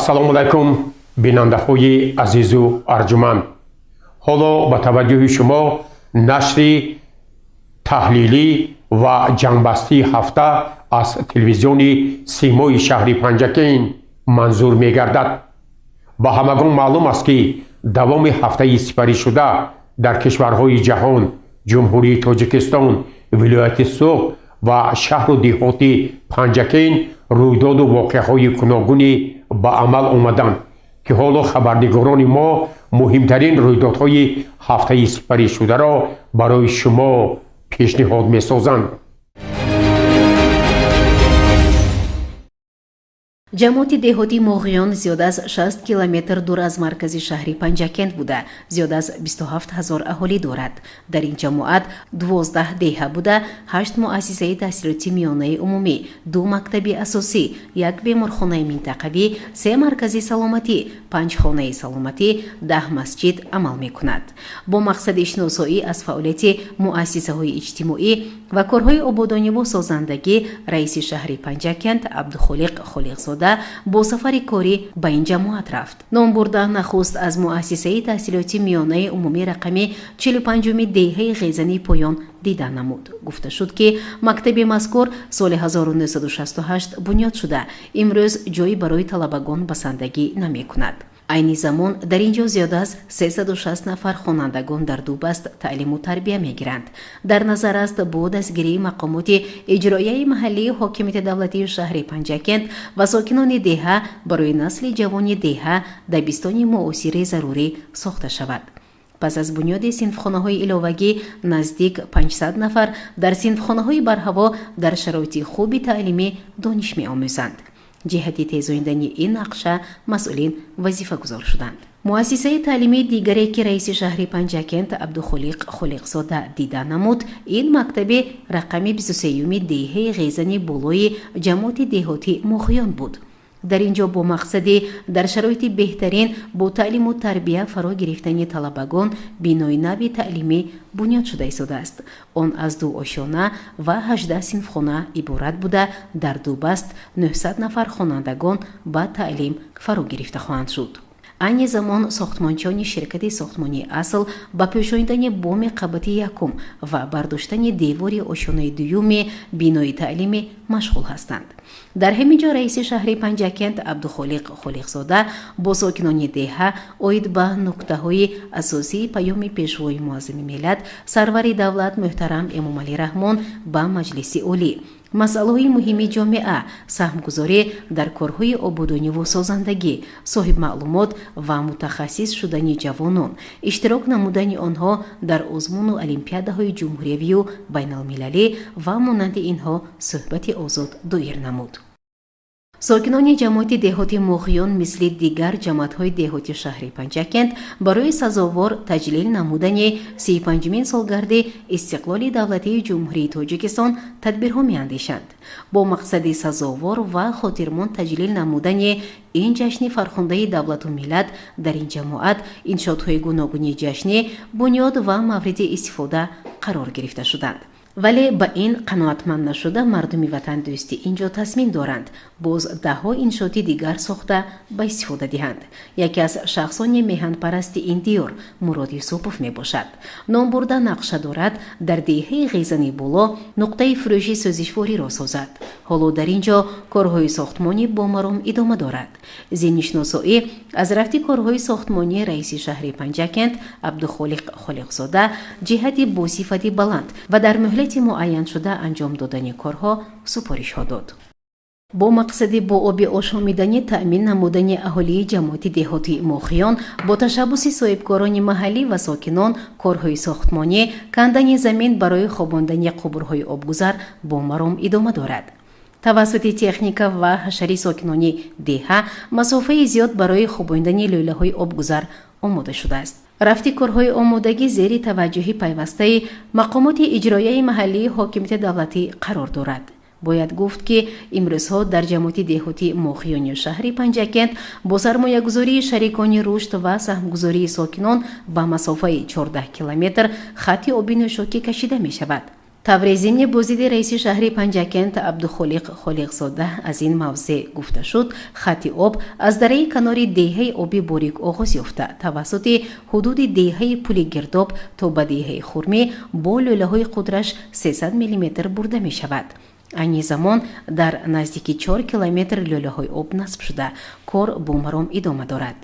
Ассалому алайкум, бинандаҳои азизу арҷуманд. Ҳоло ба таваҷҷӯҳи шумо нашри таҳлилӣ ва ҷамъбастии ҳафта аз телевизиони Симои шаҳри Панҷакент манзур мегардад. Ба ҳамагон маълум аст, ки давоми ҳафтаи сипаришуда дар кишварҳои ҷаҳон, Ҷумҳурии Тоҷикистон, вилояти Суғд ва шаҳру деҳоти Панҷакент рӯйдоду воқеаҳои гуногуне ба амал омаданд, ки ҳоло хабарнигорони мо муҳимтарин рӯйдодҳои ҳафтаи сипаришударо барои шумо пешниҳод месозанд. Ҷамоати деҳоти Моғиён зиёд аз 60 километр дур аз маркази шаҳри Панҷакент буда, зиёд аз 27 ҳазор аҳолӣ дорад. Дар ин ҷамоат 12 деҳа буда, ҳашт муассисаи таҳсилоти миёнаи умумӣ, ду мактаби асосӣ, як беморхонаи минтақавӣ, се маркази саломатӣ, панҷ хонаи саломатӣ, 10 масҷид амал мекунад. Бо мақсади шиносоӣ аз фаъолияти муассисаҳои иҷтимоӣ ва корҳои ободониву созандагӣ раиси шаҳри Панҷакент Абдухолиқ Холиқзода бо сафари корӣ ба ин ҷамоат рафт. Номбурда нахуст аз муассисаи таҳсилоти миёнаи умумӣ рақами 45-уми деҳаи Ғезани Поён дида намуд. Гуфта шуд, ки мактаби мазкур соли 1968 бунёд шуда, имрӯз ҷой барои талабагон басандагӣ намекунад. Айни замон дар ин ҷо зиёда аз 360 нафар хонандагон дар ду баст таълиму тарбия мегиранд. Дар назар аст, бо дастгирии мақомоти иҷроияи маҳаллии ҳокимияти давлатии шаҳри Панҷакент ва сокинони деҳа барои насли ҷавони деҳа дабистони муосири зарурӣ сохта шавад. Пас аз бунёди синфхонаҳои иловагӣ наздик 500 нафар дар синфхонаҳои барҳаво дар шароити хуби таълимӣ дониш меомӯзанд. Ҷиҳати тезондани ин нақша масъулин вазифагузор шуданд. Муассисаи таълимии дигаре, ки раиси шаҳри Панҷакент Абдухолиқ Холиқзода дида намуд, ин мактаби рақами 23-юми деҳаи Ғезани Болои ҷамоати деҳоти Моғиён буд. Дар ин ҷо бо мақсади дар шароити беҳтарин бо таълиму тарбия фаро гирифтани талабагон бинои нави таълимӣ бунёд шуда истодааст. Он аз ду ошёна ва 18 синфхона иборат буда, дар ду баст 900 нафар хонандагон ба таълим фаро гирифта хоҳанд шуд. Айни замон сохтмончиёни ширкати сохтмонии «Асл» ба пӯшонидани боми қабати якум ва бардоштани девори ошёнаи дуюми бинои таълимӣ машғул ҳастанд. Дар ҳамин ҷо раиси шаҳри Панҷакент Абдухолиқ Холиқзода бо сокинони деҳа оид ба нуктаҳои асосии паёми Пешвои муаззами миллат, сарвари давлат муҳтарам Эмомалӣ Раҳмон ба Маҷлиси Олӣ, масъалаҳои муҳими ҷомеа, саҳмгузорӣ дар корҳои ободониву созандагӣ, соҳибмаълумот ва мутахассис шудани ҷавонон, иштирок намудани онҳо дар озмуну олимпиадаҳои ҷумҳуриявию байналмилалӣ ва монанди инҳо суҳбати озод доир намуд. Сокинони ҷамоати деҳоти Моғиён мисли дигар ҷамоатҳои деҳоти шаҳри Панҷакент барои сазовор таҷлил намудани 35-умин солгарди истиқлоли давлатии Ҷумҳурии Тоҷикистон тадбирҳо меандешанд. Бо мақсади сазовор ва хотирмон таҷлил намудани ин ҷашни фархундаи давлату миллат дар ин ҷамоат иншоотҳои гуногуни ҷашнӣ бунёд ва мавриди истифода қарор гирифта шуданд. Вале ба ин қаноатманд нашуда, мардуми ватандӯстӣ ин ҷо тасмим доранд, боз даҳҳо иншооти дигар сохта ба истифода диҳанд. Яке аз шахсони меҳанпарасти ин диёр Мурод Юсупов мебошад. Номбурда нақша дорад, дар деҳаи Ғезани Боло нуқтаи фурӯши сӯзишвориро созад. Ҳоло дар ин ҷо корҳои сохтмонӣ бо маром идома дорад. Зимни шиносоӣ аз рафти корҳои сохтмонӣ раиси шаҳри Панҷакент Абдухолиқ Холиқзода ҷиҳати бо сифати баланд ва дар муҳлати муайяншуда анҷом додани корҳо супоришҳо дод. Бо мақсади бо оби ошомиданӣ таъмин намудани аҳолии ҷамоати деҳоти Мохиён бо ташаббуси соҳибкорони маҳаллӣ ва сокинон корҳои сохтмонӣ, кандани замин барои хобондани қубурҳои обгузар бо маром идома дорад. Тавассути техника ва ҳашари сокинони деҳа масофаи зиёд барои хобондани лӯлаҳои обгузар омода шудааст. Рафти корҳои омодагӣ зери таваҷҷӯҳи пайвастаи мақомоти иҷроияи маҳаллии ҳокимияти давлатӣ қарор дорад. Бояд гуфт, ки имрӯзҳо дар ҷамоати деҳоти Мохиёни шаҳри Панҷакент бо сармоягузории шарикони рушд ва саҳмгузории сокинон ба масофаи 14 километр хатти оби нӯшокӣ кашида мешавад. Тавре зимни боздиди раиси шаҳри Панҷакент Абдухолиқ Холиқзода аз ин мавзеъ гуфта шуд, хатти об аз дараи канори деҳаи Оби Борик оғоз ёфта, тавассути ҳудуди деҳаи Пули Гирдоб то ба деҳаи Хурмӣ бо лӯлаҳои қудраш 300 мм бурда мешавад. Айни замон дар наздики 4 километр лӯлаҳои об насб шуда, кор бо маром идома дорад.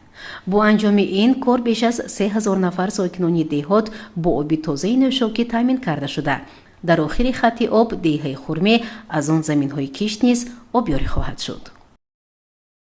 Бо анҷоми ин кор беш аз 3000 нафар сокинони деҳот бо оби тозаи нӯшокӣ таъмин карда шуда, дар охири хатти об деҳаи Хурмӣ аз он заминҳои кишт низ обёрӣ хоҳад шуд.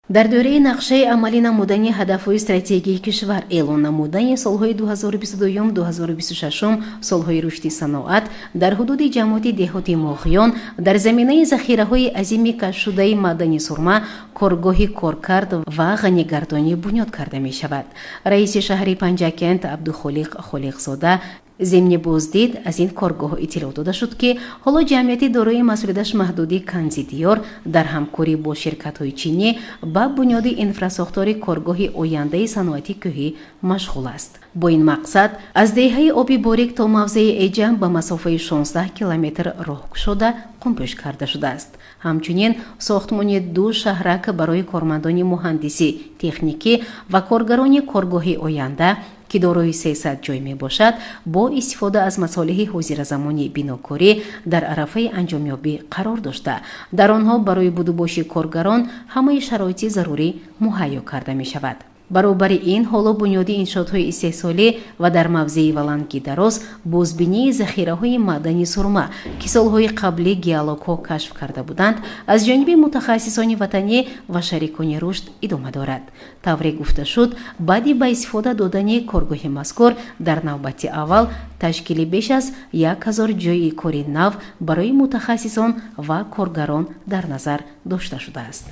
Дар доираи нақшаи амалӣ намудани ҳадафҳои стратегии кишвар, эълон намудани солҳои 2022-2026 солҳои рушди саноат, дар ҳудуди ҷамоати деҳоти Моғиён дар заминаи захираҳои азими кашфшудаи маъдани сурма коргоҳи коркард ва ғанигардонӣ бунёд карда мешавад. Раиси шаҳри Панҷакент Абдухолиқ Холиқзода зимни боздид аз ин коргоҳ иттилоъ дода шуд, ки ҳоло ҷамъияти дорои масъулияташ маҳдуди Канзи Диёр дар ҳамкорӣ бо ширкатҳои чинӣ ба бунёди инфрасохтори коргоҳи ояндаи саноати кӯҳӣ машғул аст. Бо ин мақсад аз деҳаи Оби Борик то мавзеи Эҷам ба масофаи 16 километр роҳ кушода, қумпӯш карда шудааст. Ҳамчунин сохтмони ду шаҳрак барои кормандони муҳандисӣ, техникӣ ва коргарони коргоҳи оянда, ки дорои 300 ҷой мебошад, бо истифода аз масолеҳи ҳозиразамони бинокорӣ дар арафаи анҷомёбӣ қарор дошта, дар онҳо барои будубоши коргарон ҳамаи шароити зарурӣ муҳайё карда мешавад. Баробари ин ҳоло бунёди иншоотҳои истеҳсолӣ ва дар мавзеи Валанги Дароз бозбинии захираҳои маъдани сурма, ки солҳои қаблӣ геологҳо кашф карда буданд, аз ҷониби мутахассисони ватанӣ ва шарикони рушд идома дорад. Тавре гуфта шуд, баъди ба истифода додани коргоҳи мазкур дар навбати аввал ташкили беш аз 1000 ҷойи кори нав барои мутахассисон ва коргарон дар назар дошта шудааст.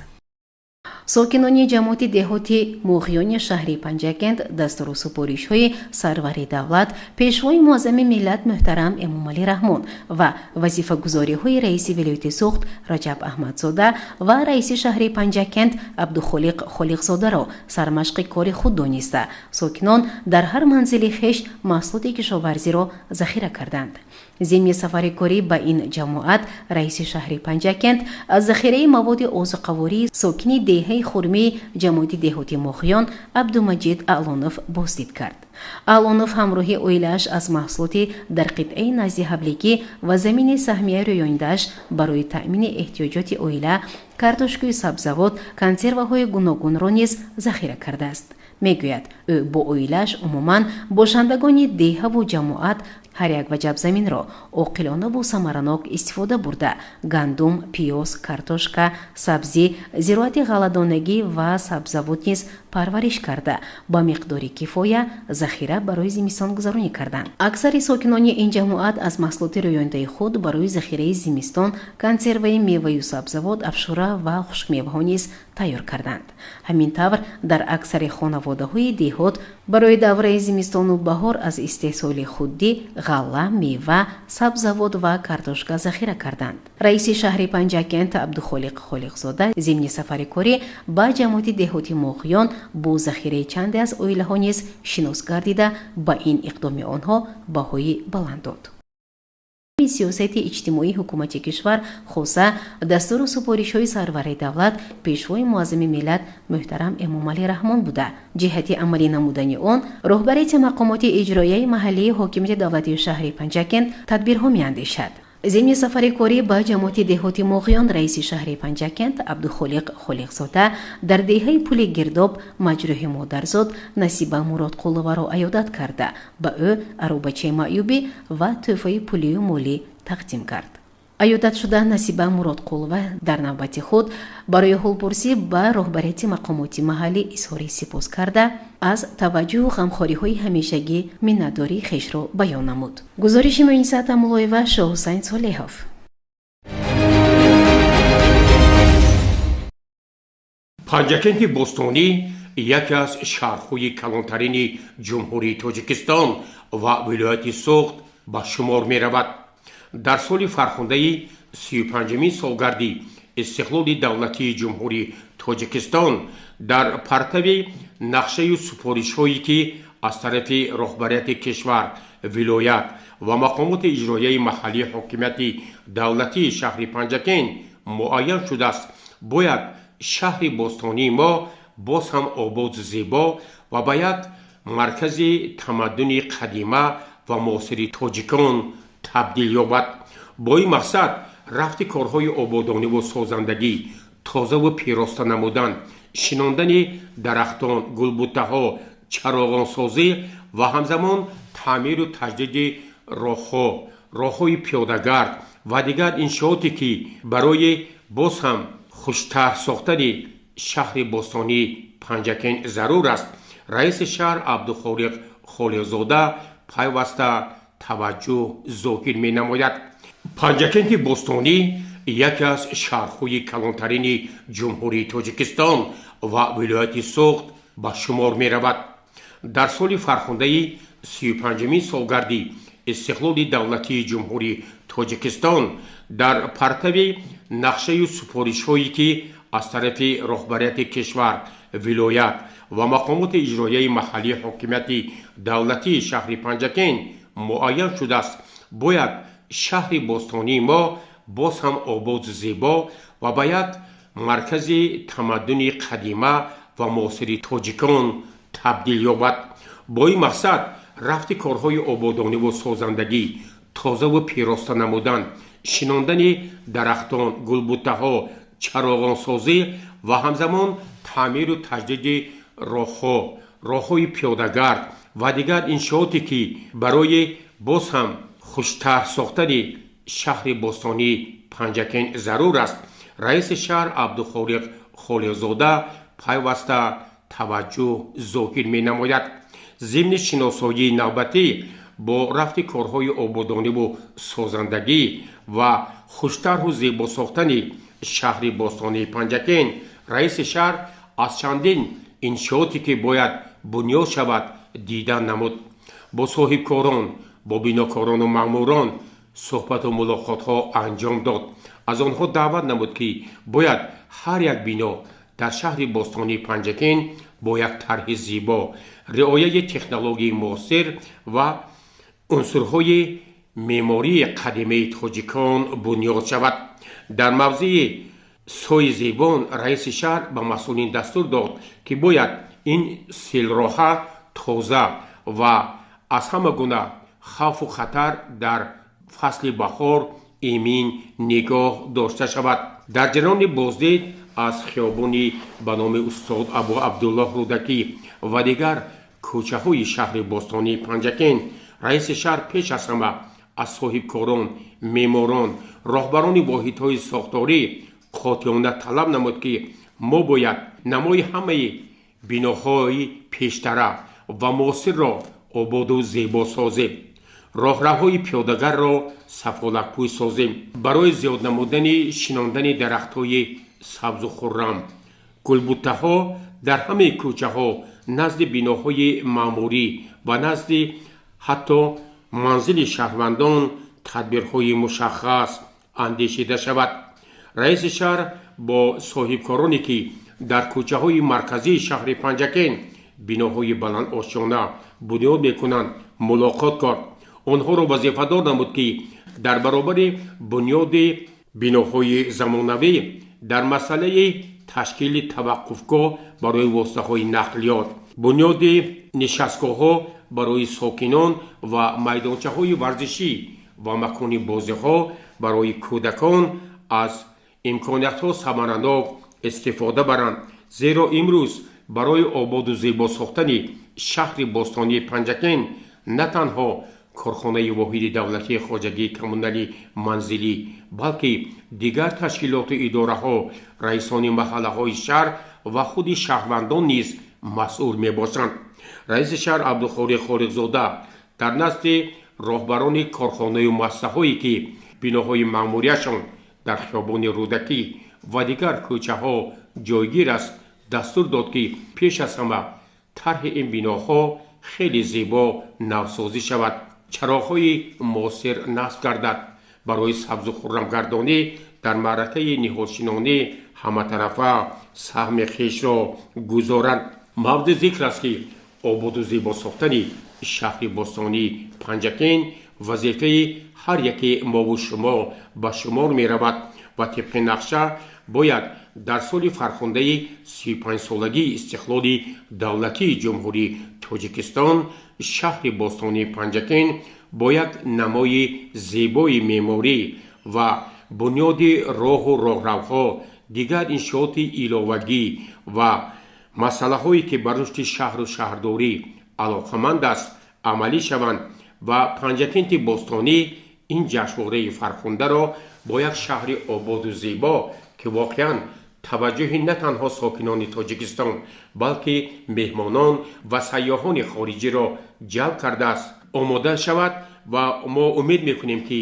Сокинони ҷамоати деҳоти Муғиёни шаҳри Панҷакент дастуру супоришҳои сарвари давлат, пешвои муаззами миллат муҳтарам Эмомалӣ Раҳмон ва вазифагузориҳои раиси вилояти Суғд Раҷаб Аҳмадзода ва раиси шаҳри Панҷакент Абдухолиқ Холиқзодаро сармашқи кори худ дониста, сокинон дар ҳар манзили хеш маҳсулоти кишоварзиро захира карданд. Зимни сафари корӣ ба ин ҷамоат раиси шаҳри Панҷакент аз захираи маводи озуқавории сокини деҳаи Хурмии ҷамоати деҳоти Моғиён Абдумаҷид Аълонов боздид кард. Аълонов ҳамроҳи оилааш аз маҳсулоти дар қитъаи назди ҳавлигӣ ва замини саҳмия рӯёнидааш барои таъмини эҳтиёҷоти оила картошкаю сабзавот, консерваҳои гуногунро низ захира кардааст. Мегӯяд, ӯ бо оилааш, умуман бошандагони деҳаву ҷамоат ҳар як ваҷаб заминро оқилонаву самаранок истифода бурда, гандум, пиёз, картошка, сабзӣ, зироати ғалладонагӣ ва сабзавот низ парвариш карда, ба миқдори кифоя захира барои зимистонгузаронӣ карданд. Аксари сокинони ин ҷамоат аз маҳсулоти рӯёндаи худ барои захираи зимистон консерваи меваю сабзавот, афшура ва хушкмеваҳо низ тайёр карданд. Ҳамин тавр, дар аксари хонаводаҳои деҳот барои давраи зимистону баҳор аз истеҳсоли худдӣ ғалла, мева, сабзавот ва картошка захира карданд. Раиси шаҳри Панҷакент Абдухолиқ Холиқзода зимни сафари корӣ ба ҷамоати деҳоти Моғиён бо захираи чанде аз оилаҳо низ шинос гардида, ба ин иқдоми онҳо баҳои баланд дод. Сиёсати иҷтимоии ҳукумати кишвар, хоса дастуру супоришҳои сарвари давлат, пешвои муаззами миллат муҳтарам Эмомалӣ Раҳмон буда, ҷиҳати амалӣ намудани он роҳбарияти мақомоти иҷроияи маҳаллии ҳокимияти давлатии шаҳри Панҷакент тадбирҳо меандешад. Зимни сафари корӣ ба ҷамоати деҳоти Моғиён раиси шаҳри Панҷакент Абдухолиқ Холиқзода дар деҳаи Пули Гирдоб маҷрӯҳи модарзод Насиба Муродқуловаро аёдат карда, ба ӯ аробачаи маъюбӣ ва тӯҳфаи пулию молӣ тақдим кард. Аёдатшуда Насиба Муродқулова дар навбати худ барои ҳолпурсӣ ба роҳбарияти мақомоти маҳаллӣ изҳори сипос карда, аз таваҷҷӯҳу ғамхориҳои ҳамешагӣ миннатдории хешро баён намуд. Гузориши Муниса Тамулоева, Шоҳҳусайн Солеҳов. Панҷакенти бостонӣ яке аз шаҳрҳои калонтарини Ҷумҳурии Тоҷикистон ва вилояти Суғд ба шумор меравад. Дар соли фархундаи 35-умин солгарди истиқлоли давлатии Ҷумҳурии Тоҷикистон, дар партави нақшаю супоришҳое, ки аз тарафи роҳбарияти кишвар, вилоят Ва мақомоти иҷроияи маҳаллии ҳокимияти давлатии шаҳри Панҷакент муайян шудааст, бояд шаҳри бостонии мо боз ҳам ободу зебо ва ба як маркази тамаддуни қадима ва муосири тоҷикон табдил ёбад. Бо ин мақсад рафти корҳои ободониву созандагӣ, тозаву пироста намудан, шинондани дарахтон, гулбуттаҳо, чароғонсозӣ ва ҳамзамон таъмиру таҷдиди роҳҳо, роҳҳои пиёдагард ва дигар иншооте, ки барои боз ҳам хуштар сохтани шаҳри бостонии Панҷакент зарур аст, раиси шаҳр Абдухолиқ Холиқзода пайваста таваҷҷӯҳ зоҳир менамояд. Панҷакенти бостонӣ яке аз шаҳрҳои калонтарини Ҷумҳурии Тоҷикистон ва вилояти Суғд ба шумор меравад. Дар соли фархундаи 35-умин солгарди истиқлоли давлатии Ҷумҳурии Тоҷикистон, дар партави нақшаю супоришҳое, ки аз тарафи роҳбарияти кишвар, вилоят ва мақомоти иҷроияи маҳаллии ҳокимияти давлатии шаҳри Панҷакент муайян шудааст, бояд шаҳри бостонии мо боз ҳам ободу зебо ва ба як маркази тамаддуни қадима ва муосири тоҷикон табдил ёбад. Бо ин мақсад рафти корҳои ободониву созандагӣ, тозаву пироста намудан, шинондани дарахтон, гулбуттаҳо, чароғонсозӣ ва ҳамзамон таъмиру таҷдиди роҳҳо, роҳҳои пиёдагард ва дигар иншооте, ки барои боз ҳам хуштар сохтани шаҳри бостонии Панҷакент зарур аст, раиси шаҳр Абдухолиқ Холиқзода пайваста таваҷҷӯҳ зоҳир менамояд. Зимни шиносоии навбатӣ бо рафти корҳои ободониву созандагӣ ва хуштарҳу зебо сохтани шаҳри бостонии Панҷакент, раиси шаҳр аз чандин иншооте, ки бояд бунёд шавад, дидан намуд. Бо соҳибкорон, бо бинокорону маъмурон суҳбату мулоқотҳо анҷом дод. Аз онҳо даъват намуд, ки бояд ҳар як бино дар шаҳри бостонии Панҷакент бо як тарҳи зебо, риояи технологияи муосир ва унсурҳои меъмории қадимаи тоҷикон бунёд шавад. Дар мавзеи Сои Зебон раиси шаҳр ба масъулин дастур дод, ки бояд ин селроҳа тоза ва аз ҳама гуна хавфу хатар дар фасли баҳор эмин нигоҳ дошта шавад. Дар ҷараёни боздид аз хиёбони ба номи устод Абу Абдуллоҳ Рӯдакӣ ва дигар кӯчаҳои шаҳри бостонии Панҷакент, раиси шаҳр пеш аз ҳама аз соҳибкорон, меъморон, роҳбарони воҳидҳои сохторӣ қотеона талаб намуд, ки мо бояд намои ҳамаи биноҳои пештара ва муосирро ободу зебо созем, роҳравҳои пиёдагарро сафолакпӯй созем, барои зиёд намудани шинондани дарахтҳои сабзу хуррам, гулбуттаҳо дар ҳамаи кӯчаҳо, назди биноҳои маъмурӣ ва назди ҳатто манзили шаҳрвандон тадбирҳои мушаххас андешида шавад. Раиси шаҳр бо соҳибкороне, ки дар кӯчаҳои марказии шаҳри Панҷакент биноҳои баландошёна бунёд мекунанд, мулоқот кард. Онҳоро вазифадор намуд, ки дар баробари бунёди биноҳои замонавӣ дар масъалаи ташкили таваққуфгоҳ барои воситаҳои нақлиёт, бунёди нишастгоҳҳо барои сокинон ва майдончаҳои варзишӣ ва макони бозиҳо барои кӯдакон аз имкониятҳо самаранок истифода баранд, зеро имрӯз барои ободу зебо сохтани шаҳри бостонии Панҷакент на танҳо корхонаи воҳиди давлатии хоҷагии коммуналӣ манзилӣ, балки дигар ташкилоту идораҳо, раисони маҳаллаҳои шаҳр ва худи шаҳрвандон низ масъул мебошанд. Раиси шаҳр Абдухолиқ Холиқзода дар назди роҳбарони корхонаю муассисаҳое, ки биноҳои маъмурияшон дар хиёбони Рӯдакӣ ва дигар кӯчаҳо ҷойгир аст, дастур дод, ки пеш аз ҳама тарҳи ин биноҳо хеле зебо навсозӣ шавад, чароғҳои муосир насб гардад, барои сабзу хуррамгардонӣ дар маъракаи ниҳолшинонӣ ҳаматарафа саҳми хешро гузоранд. Мавриди зикр аст, ки ободу зебо сохтани шаҳри бостонии Панҷакент Вазифаи ҳар яке мову шумо ба шумор меравад ва тибқи нақша бояд дар соли фархундаи 35-солагии истиқлоли давлатии Ҷумҳурии Тоҷикистон шаҳри бостонии Панҷакент бо як намои зебои меъморӣ ва бунёди роҳу роҳравҳо, дигар иншооти иловагӣ ва масъалаҳое, ки ба рушди шаҳру шаҳрдорӣ алоқаманд аст, амалӣ шаванд ва Панҷакенти бостонӣ ин ҷашнвораи фархундаро бо як шаҳри ободу зебо, ки воқеан таваҷҷӯҳи на танҳо сокинони Тоҷикистон, балки меҳмонон ва сайёҳони хориҷиро ҷалб кардааст, омода шавад. Ва мо умед мекунем, ки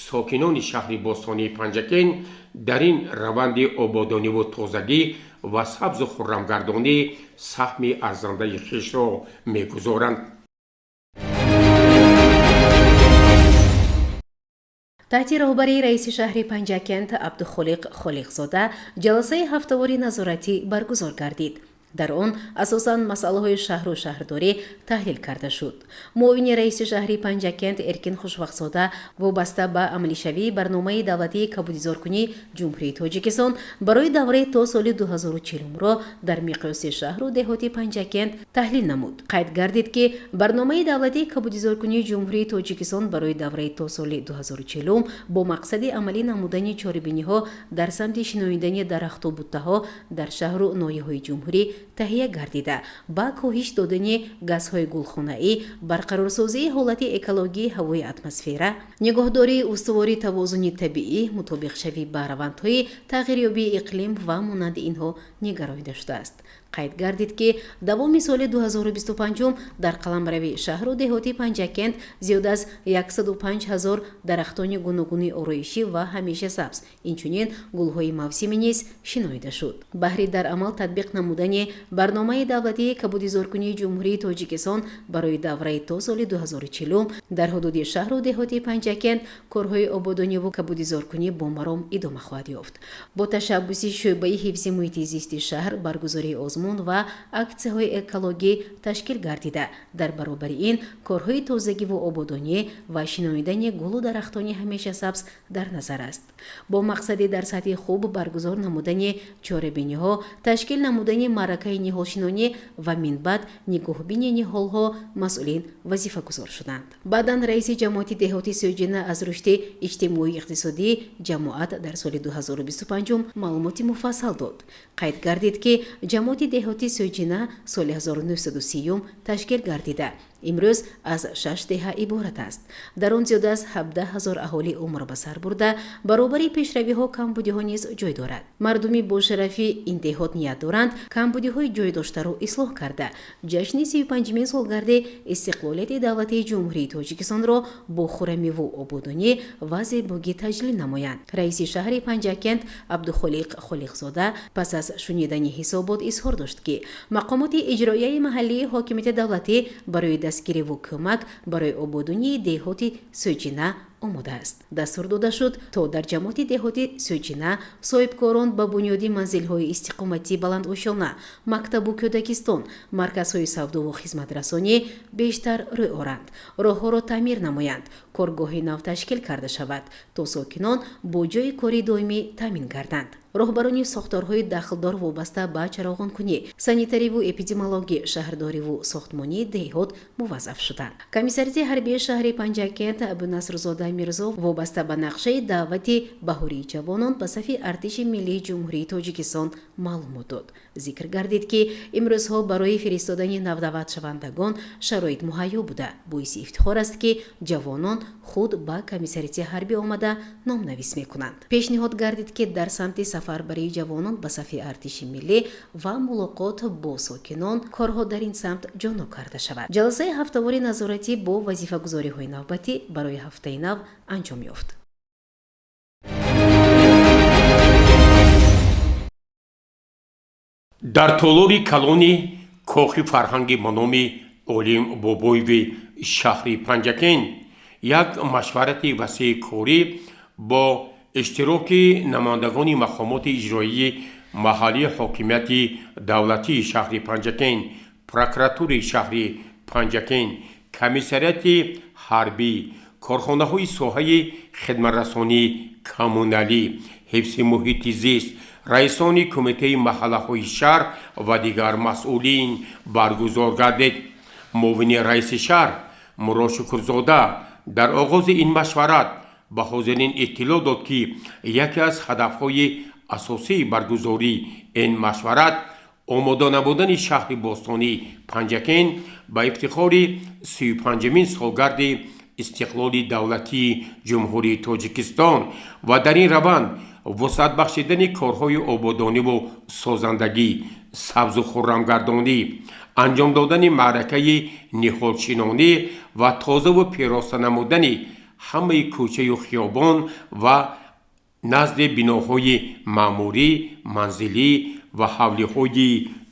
сокинони шаҳри бостонии Панҷакент дар ин раванди ободониву тозагӣ ва сабзу хуррамгардонӣ саҳми арзандаи хешро мегузоранд. Таҳти роҳбарии раиси шаҳри Панҷакент Абдухолиқ Холиқзода ҷаласаи ҳафтавори назоратӣ баргузор гардид. Дар он асосан масъалаҳои шаҳру шаҳрдорӣ таҳлил карда шуд. Муовини раиси шаҳри Панҷакент Эркин Хушвақтзода вобаста ба амалишавии барномаи давлатии кабудизоркунии Ҷумҳурии Тоҷикистон барои давраи то соли 2040-ро дар миқёси шаҳру деҳоти Панҷакент таҳлил намуд. Қайд гардид, ки барномаи давлатии кабудизоркунии Ҷумҳурии Тоҷикистон барои давраи то соли 2040 бо мақсади амалӣ намудани чорабиниҳо дар самти шинонидани дарахту буттаҳо дар шаҳру ноҳияҳои ҷумҳурӣ таҳия гардида, ба коҳиш додани газҳои гулхонаӣ, барқарорсозии ҳолати экологии ҳавои атмосфера, нигоҳдории устувори тавозуни табиӣ, мутобиқшавӣ ба равандҳои тағйирёбии иқлим ва монанди инҳо нигаронида шудааст. Қайд гардид, ки давоми соли 2025 дар қаламрави шаҳру деҳоти Панҷакент зиёд аз 105 ҳазор дарахтони гуногуни ороишӣ ва ҳамешасабз, инчунин гулҳои мавсимӣ низ шинонида шуд. Баҳри дар амал татбиқ намудани барномаи давлатии кабудизоркунии Ҷумҳурии Тоҷикистон барои давраи то соли 2040 дар ҳудуди шаҳру деҳоти Панҷакент корҳои ободониву кабудизоркунӣ бо маром идома хоҳад ёфт. Бо ташаббуси шӯъбаи ҳифзи муҳити зисти шаҳр баргузории озмун ва аксияҳои экологӣ ташкил гардида, дар баробари ин корҳои тозагиву ободонӣ ва шинонидани гулу дарахтони ҳамешасабз дар назар аст. Бо мақсади дар сатҳи хуб баргузор намудани чорабиниҳо, ташкил намудани маъракаи ниҳолшинонӣ ва минбаъд нигоҳбини ниҳолҳо масъулин вазифагузор шуданд. Баъдан раиси ҷамоати деҳоти Сӯҷина аз рушди иҷтимоию иқтисодии ҷамоат дар соли 2025 маълумоти муфассал дод. Қайд гардид, ки ҷамоати деҳоти Сӯҷина соли 1930 ташкил гардида, имрӯз аз шаш деҳа иборат аст. Дар он зиёда аз 17 ҳазор аҳолӣ умр ба сар бурда, баробари пешравиҳо камбудиҳо низ ҷой дорад. Мардуми бошарафи ин деҳот ният доранд, камбудиҳои ҷой доштаро ислоҳ карда, ҷашни 35-умин солгарди истиқлолияти давлатии Ҷумҳурии Тоҷикистонро бо хуррамиву ободонӣ ва зебогӣ таҷлил намоянд. Раиси шаҳри Панҷакент Абдухолиқ Холиқзода пас аз шунидани ҳисобот изҳор дошт, ки мақомоти иҷроияи маҳаллии ҳокимияти давлатӣ барои дастгириву кӯмак барои ободонии деҳоти Сӯҷина омода аст. Дастур дода шуд, то дар ҷамоати деҳоти Сӯҷина соҳибкорон ба бунёди манзилҳои истиқоматии баландошёна, мактабу кӯдакистон, марказҳои савдову хизматрасонӣ бештар рӯй оранд, роҳҳоро таъмир намоянд, коргоҳи нав ташкил карда шавад, то сокинон бо ҷойи кори доимӣ таъмин гарданд. Роҳбарони сохторҳои дахлдор вобаста ба чароғонкунӣ, санитариву эпидемиологӣ, шаҳрдориву сохтмонии деҳот муваззаф шуданд. Комиссариати ҳарбии шаҳри Панҷакент Абунасрзода Мирзо вобаста ба нақшаи даъвати баҳории ҷавонон ба сафи Артиши Миллии Ҷумҳурии Тоҷикистон маълумот дод. Зикр гардид, ки имрӯзҳо барои фиристодани навдаъватшавандагон шароит муҳайё буда, боиси ифтихор аст, ки ҷавонон худ ба комиссариати ҳарбӣ омада номнавис мекунанд. Пешниҳод гардид, ки дар самти сафарбарии ҷавонон ба сафи Артиши Миллӣ ва мулоқот бо сокинон корҳо дар ин самт ҷоннок карда шавад. Ҷаласаи ҳафтавори назоратӣ бо вазифагузориҳои навбатӣ барои ҳафтаи нав анҷом ёфт. Дар толори калони кохи фарҳанги ба номи Олим Бобоеви шаҳри Панҷакент як машварати васеи корӣ бо иштироки намояндагони мақомоти иҷроии маҳаллии ҳокимияти давлатии шаҳри Панҷакент, прокуратураи шаҳри Панҷакент, комиссариати ҳарбӣ, Корхонаҳои соҳаи хидматрасонии коммуналӣ, ҳифзи муҳити зист, раисони кумитаи маҳаллаҳои шаҳр ва дигар масъулин баргузор гардид. Муовини раиси шаҳр Мурод Шукрзода дар оғози ин машварат ба ҳозирин иттилоъ дод, ки яке аз ҳадафҳои асосии баргузории ин машварат омода намудани шаҳри бостонии Панҷакент ба ифтихори 35-умин солгарди истиқлоли давлатии Ҷумҳурии Тоҷикистон ва дар ин раванд вусъат бахшидани корҳои ободониву созандагӣ, сабзу хуррамгардонӣ, анҷом додани маъракаи ниҳолшинонӣ ва тозаву пироста намудани ҳамаи кӯчаю хиёбон ва назди биноҳои маъмурӣ, манзилӣ ва ҳавлиҳои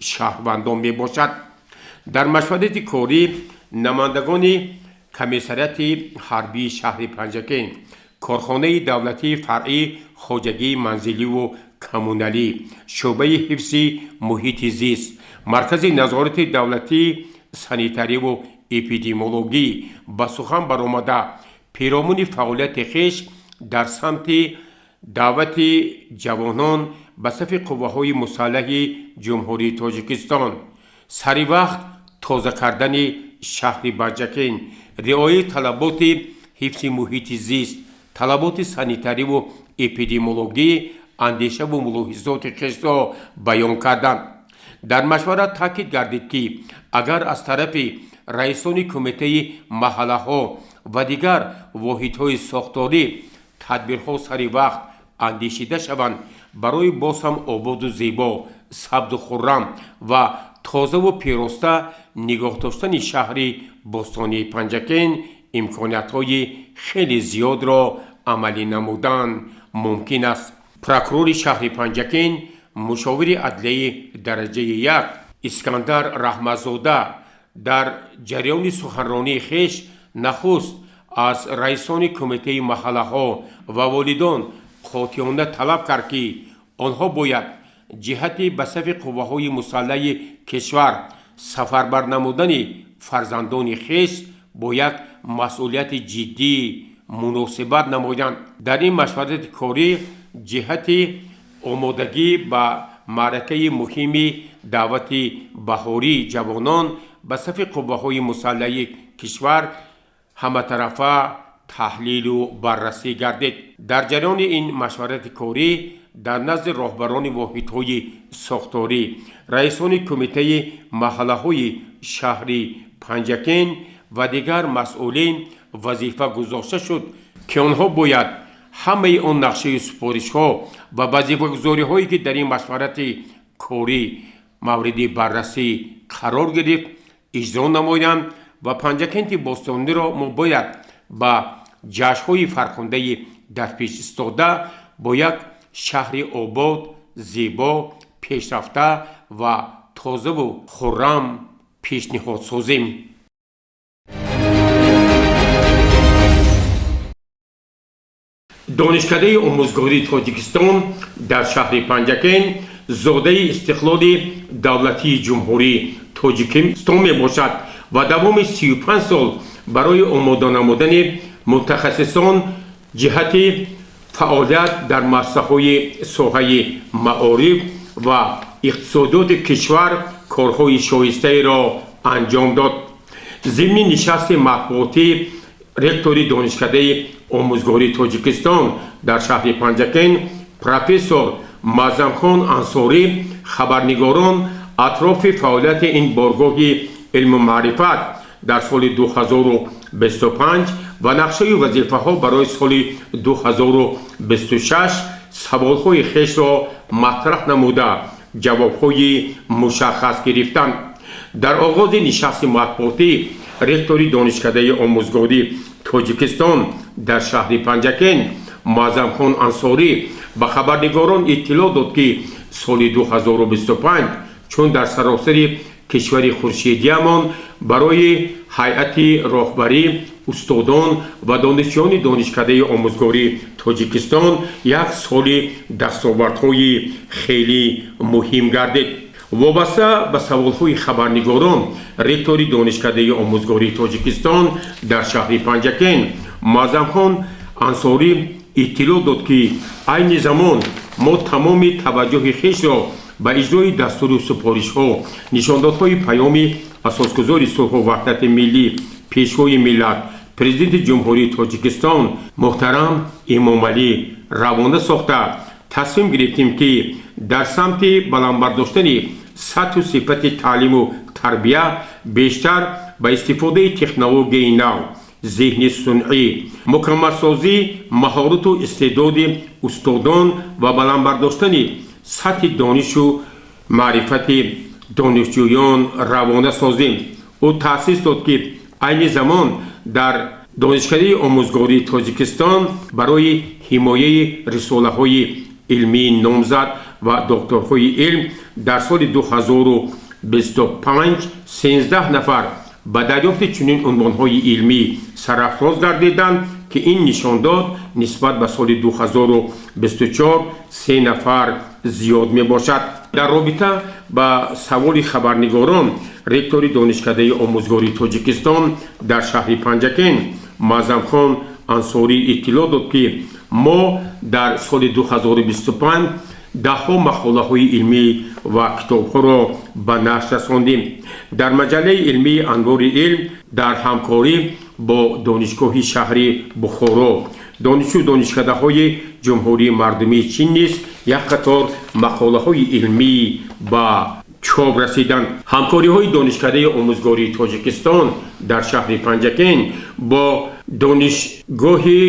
шаҳрвандон мебошад. Дар машварати корӣ намояндагони комиссариати ҳарбии шаҳри Панҷакент, корхонаи давлатии фаръии хоҷагии манзиливу коммуналӣ, шӯъбаи ҳифзи муҳити зист, маркази назорати давлатии санитариву эпидемиологӣ ба сухан баромада, пиромуни фаъолияти хеш дар самти даъвати ҷавонон ба сафи қувваҳои мусаллаҳи Ҷумҳурии Тоҷикистон, сари вақт тоза кардани шаҳри Панҷакент, риояи талаботи ҳифзи муҳити зист, талаботи санитариву эпидемиологӣ андешаву мулоҳизоти хешро баён карданд. Дар машварат таъкид гардид, ки агар аз тарафи раисони кумитаи маҳаллаҳо ва дигар воҳидҳои сохторӣ тадбирҳо сари вақт андешида шаванд, барои боз ҳам ободу зебо, сабзу хуррам ва тозаву пироста нигоҳ доштани шаҳри бостонии Панҷакент имкониятҳои хеле зиёдро амалӣ намудан мумкин аст. Прокурори шаҳри Панҷакент, мушовири адлияи дараҷаи як Искандар Раҳматзода дар ҷараёни суханронии хеш нахуст аз раисони кумитаи маҳаллаҳо ва волидон қотеона талаб кард, ки онҳо бояд ҷиҳати ба сафи қувваҳои мусаллаҳи кишвар сафарбар намудани фарзандони хеш бо як масъулияти ҷиддӣ муносибат намоянд. Дар ин машварати корӣ ҷиҳати омодагӣ ба маъракаи муҳими даъвати баҳории ҷавонон ба сафи қувваҳои мусаллаҳи кишвар ҳаматарафа таҳлилу баррасӣ гардид. Дар ҷараёни ин машварати корӣ дар назди роҳбарони воҳидҳои сохторӣ, раисони кумитаи маҳаллаҳои шаҳри Панҷакент ва дигар масъулин вазифа гузошта шуд, ки онҳо бояд ҳамаи он нақшаю супоришҳо ва вазифагузориҳое, ки дар ин машварати корӣ мавриди баррасӣ қарор гирифт, иҷро намоянд ва Панҷакенти бостониро мо бояд ба ҷашнҳои фархундаи дарпеш истода бо як шаҳри обод, зебо, пешрафта ва тозаву хуррам пешниҳод созем. Донишкадаи омӯзгории Тоҷикистон дар шаҳри Панҷакент зодаи истиқлоли давлатии Ҷумҳурии Тоҷикистон мебошад ва давоми 35 сол барои омода намудани мутахассисон ҷиҳати фаъолият дар муассисаҳои соҳаи маориф ва иқтисодиёти кишвар корҳои шоистаеро анҷом дод. Зимни нишасти матбуотӣ ректори Донишкадаи омӯзгории Тоҷикистон дар шаҳри Панҷакент профессор Маъзамхон Ансорӣ хабарнигорон атрофи фаъолияти ин боргоҳи илму маърифат дар соли 2025 ва нақшаи вазифаҳо барои соли 2026 саволҳои хешро матраҳ намуда, ҷавобҳои мушаххас гирифтанд. Дар оғози нишасти матбуотӣ ректори Донишкадаи омӯзгории Тоҷикистон дар шаҳри Панҷакент Муаззамхон Ансорӣ ба хабарнигорон иттилоъ дод, ки соли 2025 чун дар саросари кишвари хуршедиямон барои ҳайати роҳбарӣ, устодон ва донишҷӯёни Донишкадаи омӯзгории Тоҷикистон як соли дастовардҳои хеле муҳим гардид. Вобаста ба саволҳои хабарнигорон ректори Донишкадаи омӯзгории Тоҷикистон дар шаҳри Панҷакент Муаззамхон Ансорӣ иттилоъ дод, ки айни замон мо тамоми таваҷҷӯҳи хешро ба иҷрои дастуру супоришҳо, нишондодҳои Паёми Асосгузори сулҳу ваҳдати миллӣ, Пешвои миллат, Президенти Ҷумҳурии Тоҷикистон муҳтарам Эмомалӣ равона сохта, тасмим гирифтем, ки дар самти баландбардоштани сатҳу сифати таълиму тарбия бештар ба истифодаи технологияи нав, зеҳни сунъӣ, мукаммалсозии маҳорату истеъдоди устодон ва баландбардоштани сатҳи донишу маърифати донишҷӯён равона созем. Ӯ таъсис дод, ки айни замон дар Донишкадаи омӯзгории Тоҷикистон барои ҳимояи рисолаҳои илмии номзад ва докторҳои илм дар соли 2025 13 нафар ба дарёфти чунин унвонҳои илмӣ сарафроз гардиданд, ки ин нишондод нисбат ба соли 2024 се нафар зиёд мебошад. Дар робита ба саволи хабарнигорон ректори Донишкадаи омӯзгории Тоҷикистон дар шаҳри Панҷакент Муаззамхон Ансорӣ иттилоъ дод, ки мо дар соли 2025 даҳҳо мақолаҳои илмӣ ва китобҳоро ба нашр расондем. Дар маҷаллаи илмии «Анвори илм» дар ҳамкорӣ бо Донишгоҳи шаҳри Бухоро, донишҷӯ донишкадаҳои Ҷумҳурии Мардумии Чин низ як қатор мақолаҳои илмӣ ба чоп расиданд. Ҳамкориҳои Донишкадаи омӯзгории Тоҷикистон дар шаҳри Панҷакент бо Донишгоҳи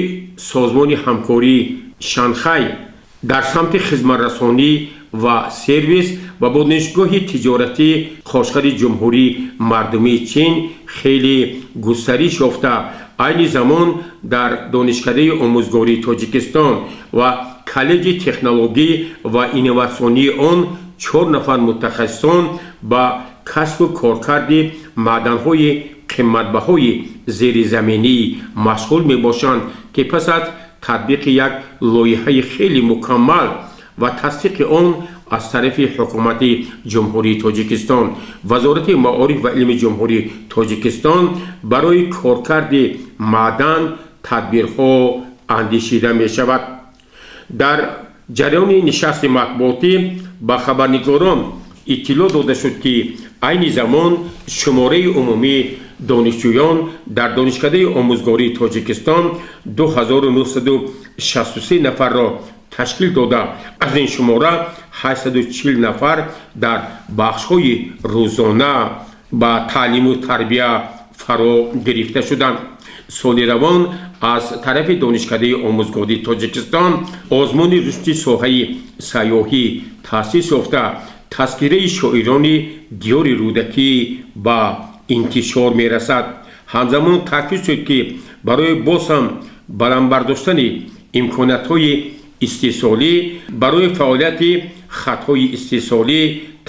Созмони ҳамкории Шанхай дар самти хизматрасонӣ ва сервис ва бо Донишгоҳи тиҷоратии Қошғари Ҷумҳурии Мардумии Чин хеле густариш ёфта, айни замон дар Донишкадаи омӯзгории Тоҷикистон ва коллеҷи технологӣ ва инноватсионии он чор нафар мутахассисон ба кашфу коркарди маъданҳои қиматбаҳои зеризаминӣ машғул мебошанд, ки пас аз татбиқи як лоиҳаи хеле мукаммал ва тасдиқи он аз тарафи Ҳукумати Ҷумҳурии Тоҷикистон, Вазорати маориф ва илми Ҷумҳурии Тоҷикистон барои коркарди маъдан тадбирҳо андешида мешавад. Дар ҷараёни нишасти матбуотӣ ба хабарнигорон иттилоъ дода шуд, ки айни замон шумораи умумии донишҷӯён дар Донишкадаи омӯзгории Тоҷикистон 2963 нафарро ташкил дода, аз ин шумора 840 нафар дар бахшҳои рӯзона ба таълиму тарбия фаро гирифта шуданд. Соли равон аз тарафи Донишкадаи омӯзгории Тоҷикистон озмуни рушди соҳаи сайёҳӣ таъсис ёфта, тазкираи шоирони диёри Рӯдакӣ ба интишор мерасад. Ҳамзамон таъкид шуд, ки барои боз ҳам баландбардоштани имкониятҳои истеҳсолӣ барои фаъолияти хатҳои истеҳсолӣ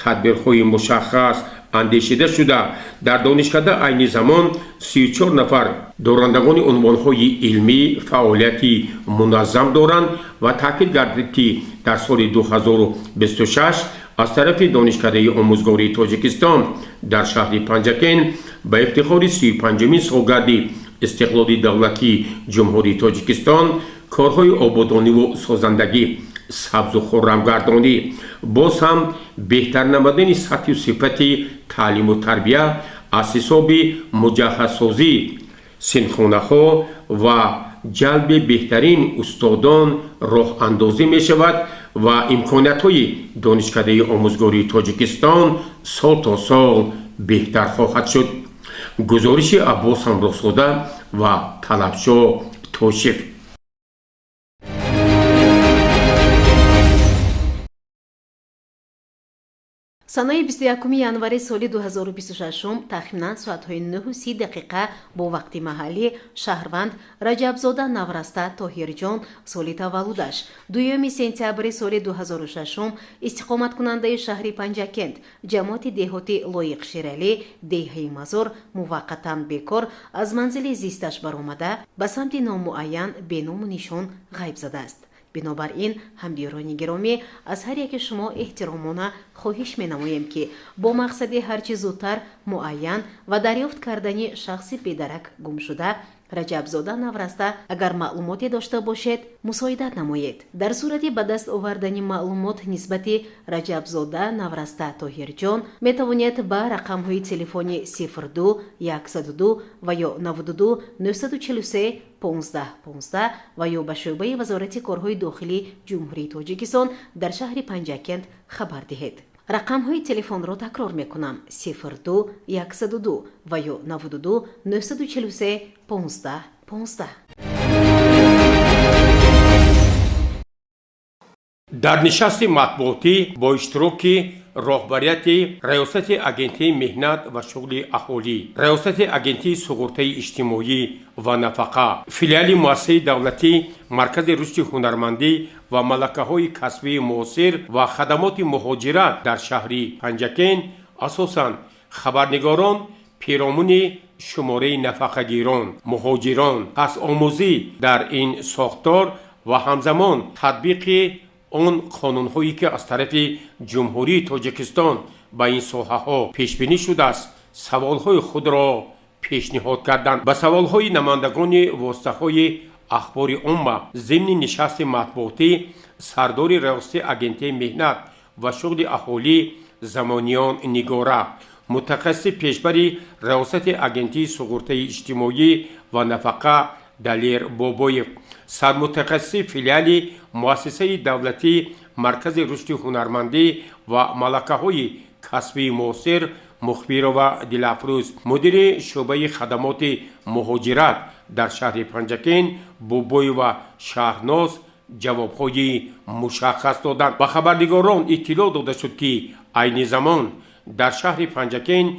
тадбирҳои мушаххас андешида шуда, дар донишкада айни замон 34 нафар дорандагони унвонҳои илмӣ фаъолияти муназзам доранд ва таъкид гардид, ки дар соли 2026 аз тарафи Донишкадаи омӯзгории Тоҷикистон дар шаҳри Панҷакент ба ифтихори 35-умин солгарди истиқлоли давлатии Ҷумҳурии Тоҷикистон корҳои ободониву созандагӣ, сабзу хуррамгардонӣ, боз ҳам беҳтар намудани сатҳу сифати таълиму тарбия аз ҳисоби муҷаҳҳазсозии синфхонаҳо ва ҷалби беҳтарин устодон роҳандозӣ мешавад ва имкониятҳои Донишкадаи омӯзгории Тоҷикистон сол то сол беҳтар хоҳад шуд. Гузориши Аббос Ҳамроҳзода ва Талабшоҳ Тошев. Санаи 21 январи соли 2026 тахминан соатҳои 9:30 дақиқа бо вақти маҳаллӣ шаҳрванд Раҷабзода Навраста Тоҳирҷон, соли таваллудаш 2 сентябри соли 2006, истиқоматкунандаи шаҳри Панҷакент, ҷамоати деҳоти Лоиқ Шералӣ, деҳаи Мазор, муваққатан бекор аз манзили зисташ баромада, ба самти номуайян беному нишон ғайб задааст. Бинобар ин, ҳамдиёрони гиромӣ, аз ҳар яки шумо эҳтиромона хоҳиш менамоем, ки бо мақсади ҳарчи зудтар муайян ва дарёфт кардани шахси бедарак гумшуда Раҷабзода Навраста. Агар маълумоте дошта бошед, мусоидат намоед. Дар сурати ба даст овардани маълумот нисбати Раҷабзода Навраста Тоҳирҷон метавонед ба рақамҳои телефони 02 102 ва ё 92 943 15 15 ва ё ба шӯъбаи Вазорати корҳои дохилии Ҷумҳурии Тоҷикистон дар шаҳри Панҷакент хабар диҳед. Рақамҳои телефонро такрор мекунам: 02 102 ва ё 92 943 15 15. Дар нишасти матбуотӣ бо иштироки роҳбарияти Раёсати Агентии меҳнат ва шуғли аҳолӣ, Раёсати Агентии суғуртаи иҷтимоӣ ва нафақа, филиали муассисаи давлатӣ Маркази рушди ҳунармандӣ ва малакаҳои касбии муосир ва хадамоти муҳоҷират дар шаҳри Панҷакент, асосан хабарнигорон пиромуни шумораи нафақагирон, муҳоҷирон, пасомӯзӣ дар ин сохтор ва ҳамзамон татбиқи он қонунҳое, ки аз тарафи Ҷумҳурии Тоҷикистон ба ин соҳаҳо пешбинӣ шудааст, саволҳои худро пешниҳод карданд. Ба саволҳои намояндагони воситаҳои ахбори омма зимни нишасти матбуотӣ сардори Раёсати Агентии меҳнат ва шуғли аҳолӣ Замониён Нигора, мутахассиси пешбари Раёсати Агентии суғуртаи иҷтимоӣ ва нафақа Далер Бобоев, сармутахассиси филиали муассисаи давлатии Маркази рушди ҳунармандӣ ва малакаҳои касбии муосир Мухбирова Дилафрӯз, мудири шӯъбаи хадамоти муҳоҷират дар шаҳри Панҷакент Бобоева Шаҳрноз ҷавобҳои мушаххас доданд. Ба хабарнигорон иттилоъ дода шуд, ки айни замон дар шаҳри Панҷакент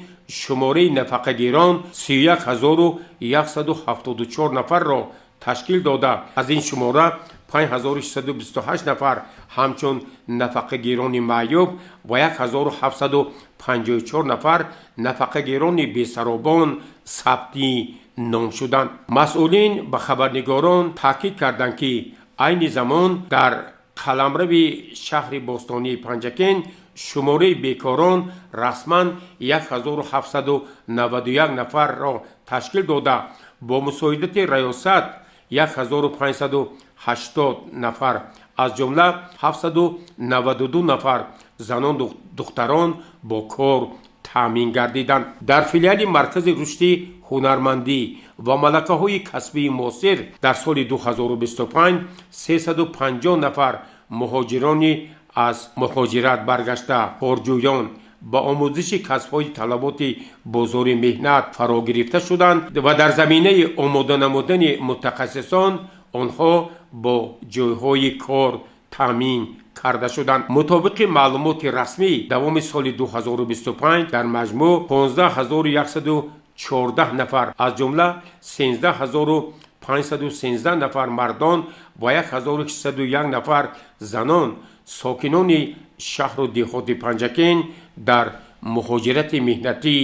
шумораи нафақагирон 31 174 нафарро ташкил дода, аз ин шумора 5628 нафар ҳамчун нафақагирони маъюб ва 1754 нафар нафақагирони бесаробон сабти ном шуданд. Масъулин ба хабарнигорон таъкид карданд, ки айни замон дар қаламрави шаҳри бостонии Панҷакент шумораи бекорон расман 1791 нафарро ташкил дода, бо мусоидати раёсат 1580 нафар, аз ҷумла 792 нафар занон, духтарон бо кор таъмин гардиданд. Дар филиали Маркази рушди ҳунармандӣ ва малакаҳои касбии муосир дар соли 2025 350 нафар муҳоҷирони аз муҳоҷират баргашта, корҷӯён ба омӯзиши касбҳои талаботи бозори меҳнат фаро гирифта шуданд ва дар заминаи омода намудани мутахассисон онҳо бо ҷойҳои кор таъмин карда шуданд. Мутобиқи маълумоти расмӣ, давоми соли 2025 дар маҷмӯъ 15 114 нафар, аз ҷумла 13 513 нафар мардон ва 1601 нафар занон, сокинони шаҳру деҳоти Панҷакент дар муҳоҷирати меҳнатӣ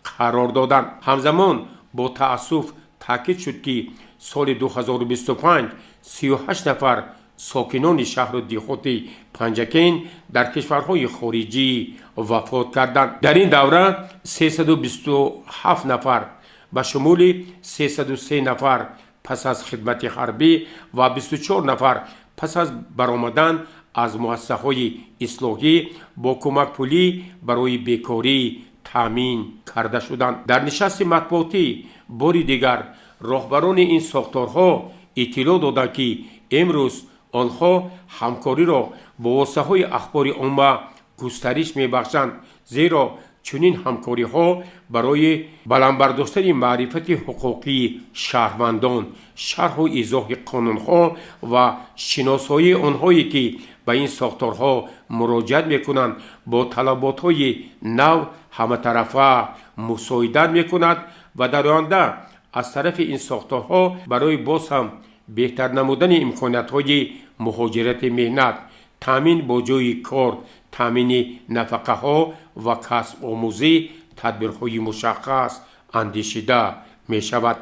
қарор доданд. Ҳамзамон бо таассуф таъкид шуд, ки соли 2025 38 нафар сокинони шаҳру деҳоти Панҷакент дар кишварҳои хориҷӣ вафот карданд. Дар ин давра 327 нафар, ба шумули 303 нафар пас аз хидмати ҳарбӣ ва 24 нафар пас аз баромадан аз муассисаҳои ислоҳӣ, бо кӯмакпулӣ барои бекорӣ таъмин карда шуданд. Дар нишасти матбуотӣ бори дигар роҳбарони ин сохторҳо иттилоъ доданд, ки имрӯз онҳо ҳамкориро бо воситаҳои ахбори омма густариш мебахшанд, зеро чунин ҳамкориҳо барои баландбардоштани маърифати ҳуқуқии шаҳрвандон, шарҳу изоҳи қонунҳо ва шиносоии онҳое, ки ба ин сохторҳо муроҷиат мекунанд, бо талаботҳои нав ҳаматарафа мусоидат мекунад ва дар оянда аз тарафи ин сохторҳо барои боз ҳам беҳтар намудани имкониятҳои муҳоҷирати меҳнат, таъмин бо ҷойи кор, таъмини нафақаҳо ва касбомӯзӣ тадбирҳои мушаххас андешида мешавад.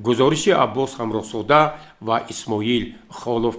Гузориши Аббос Ҳамроҳзода ва Исмоил Холов.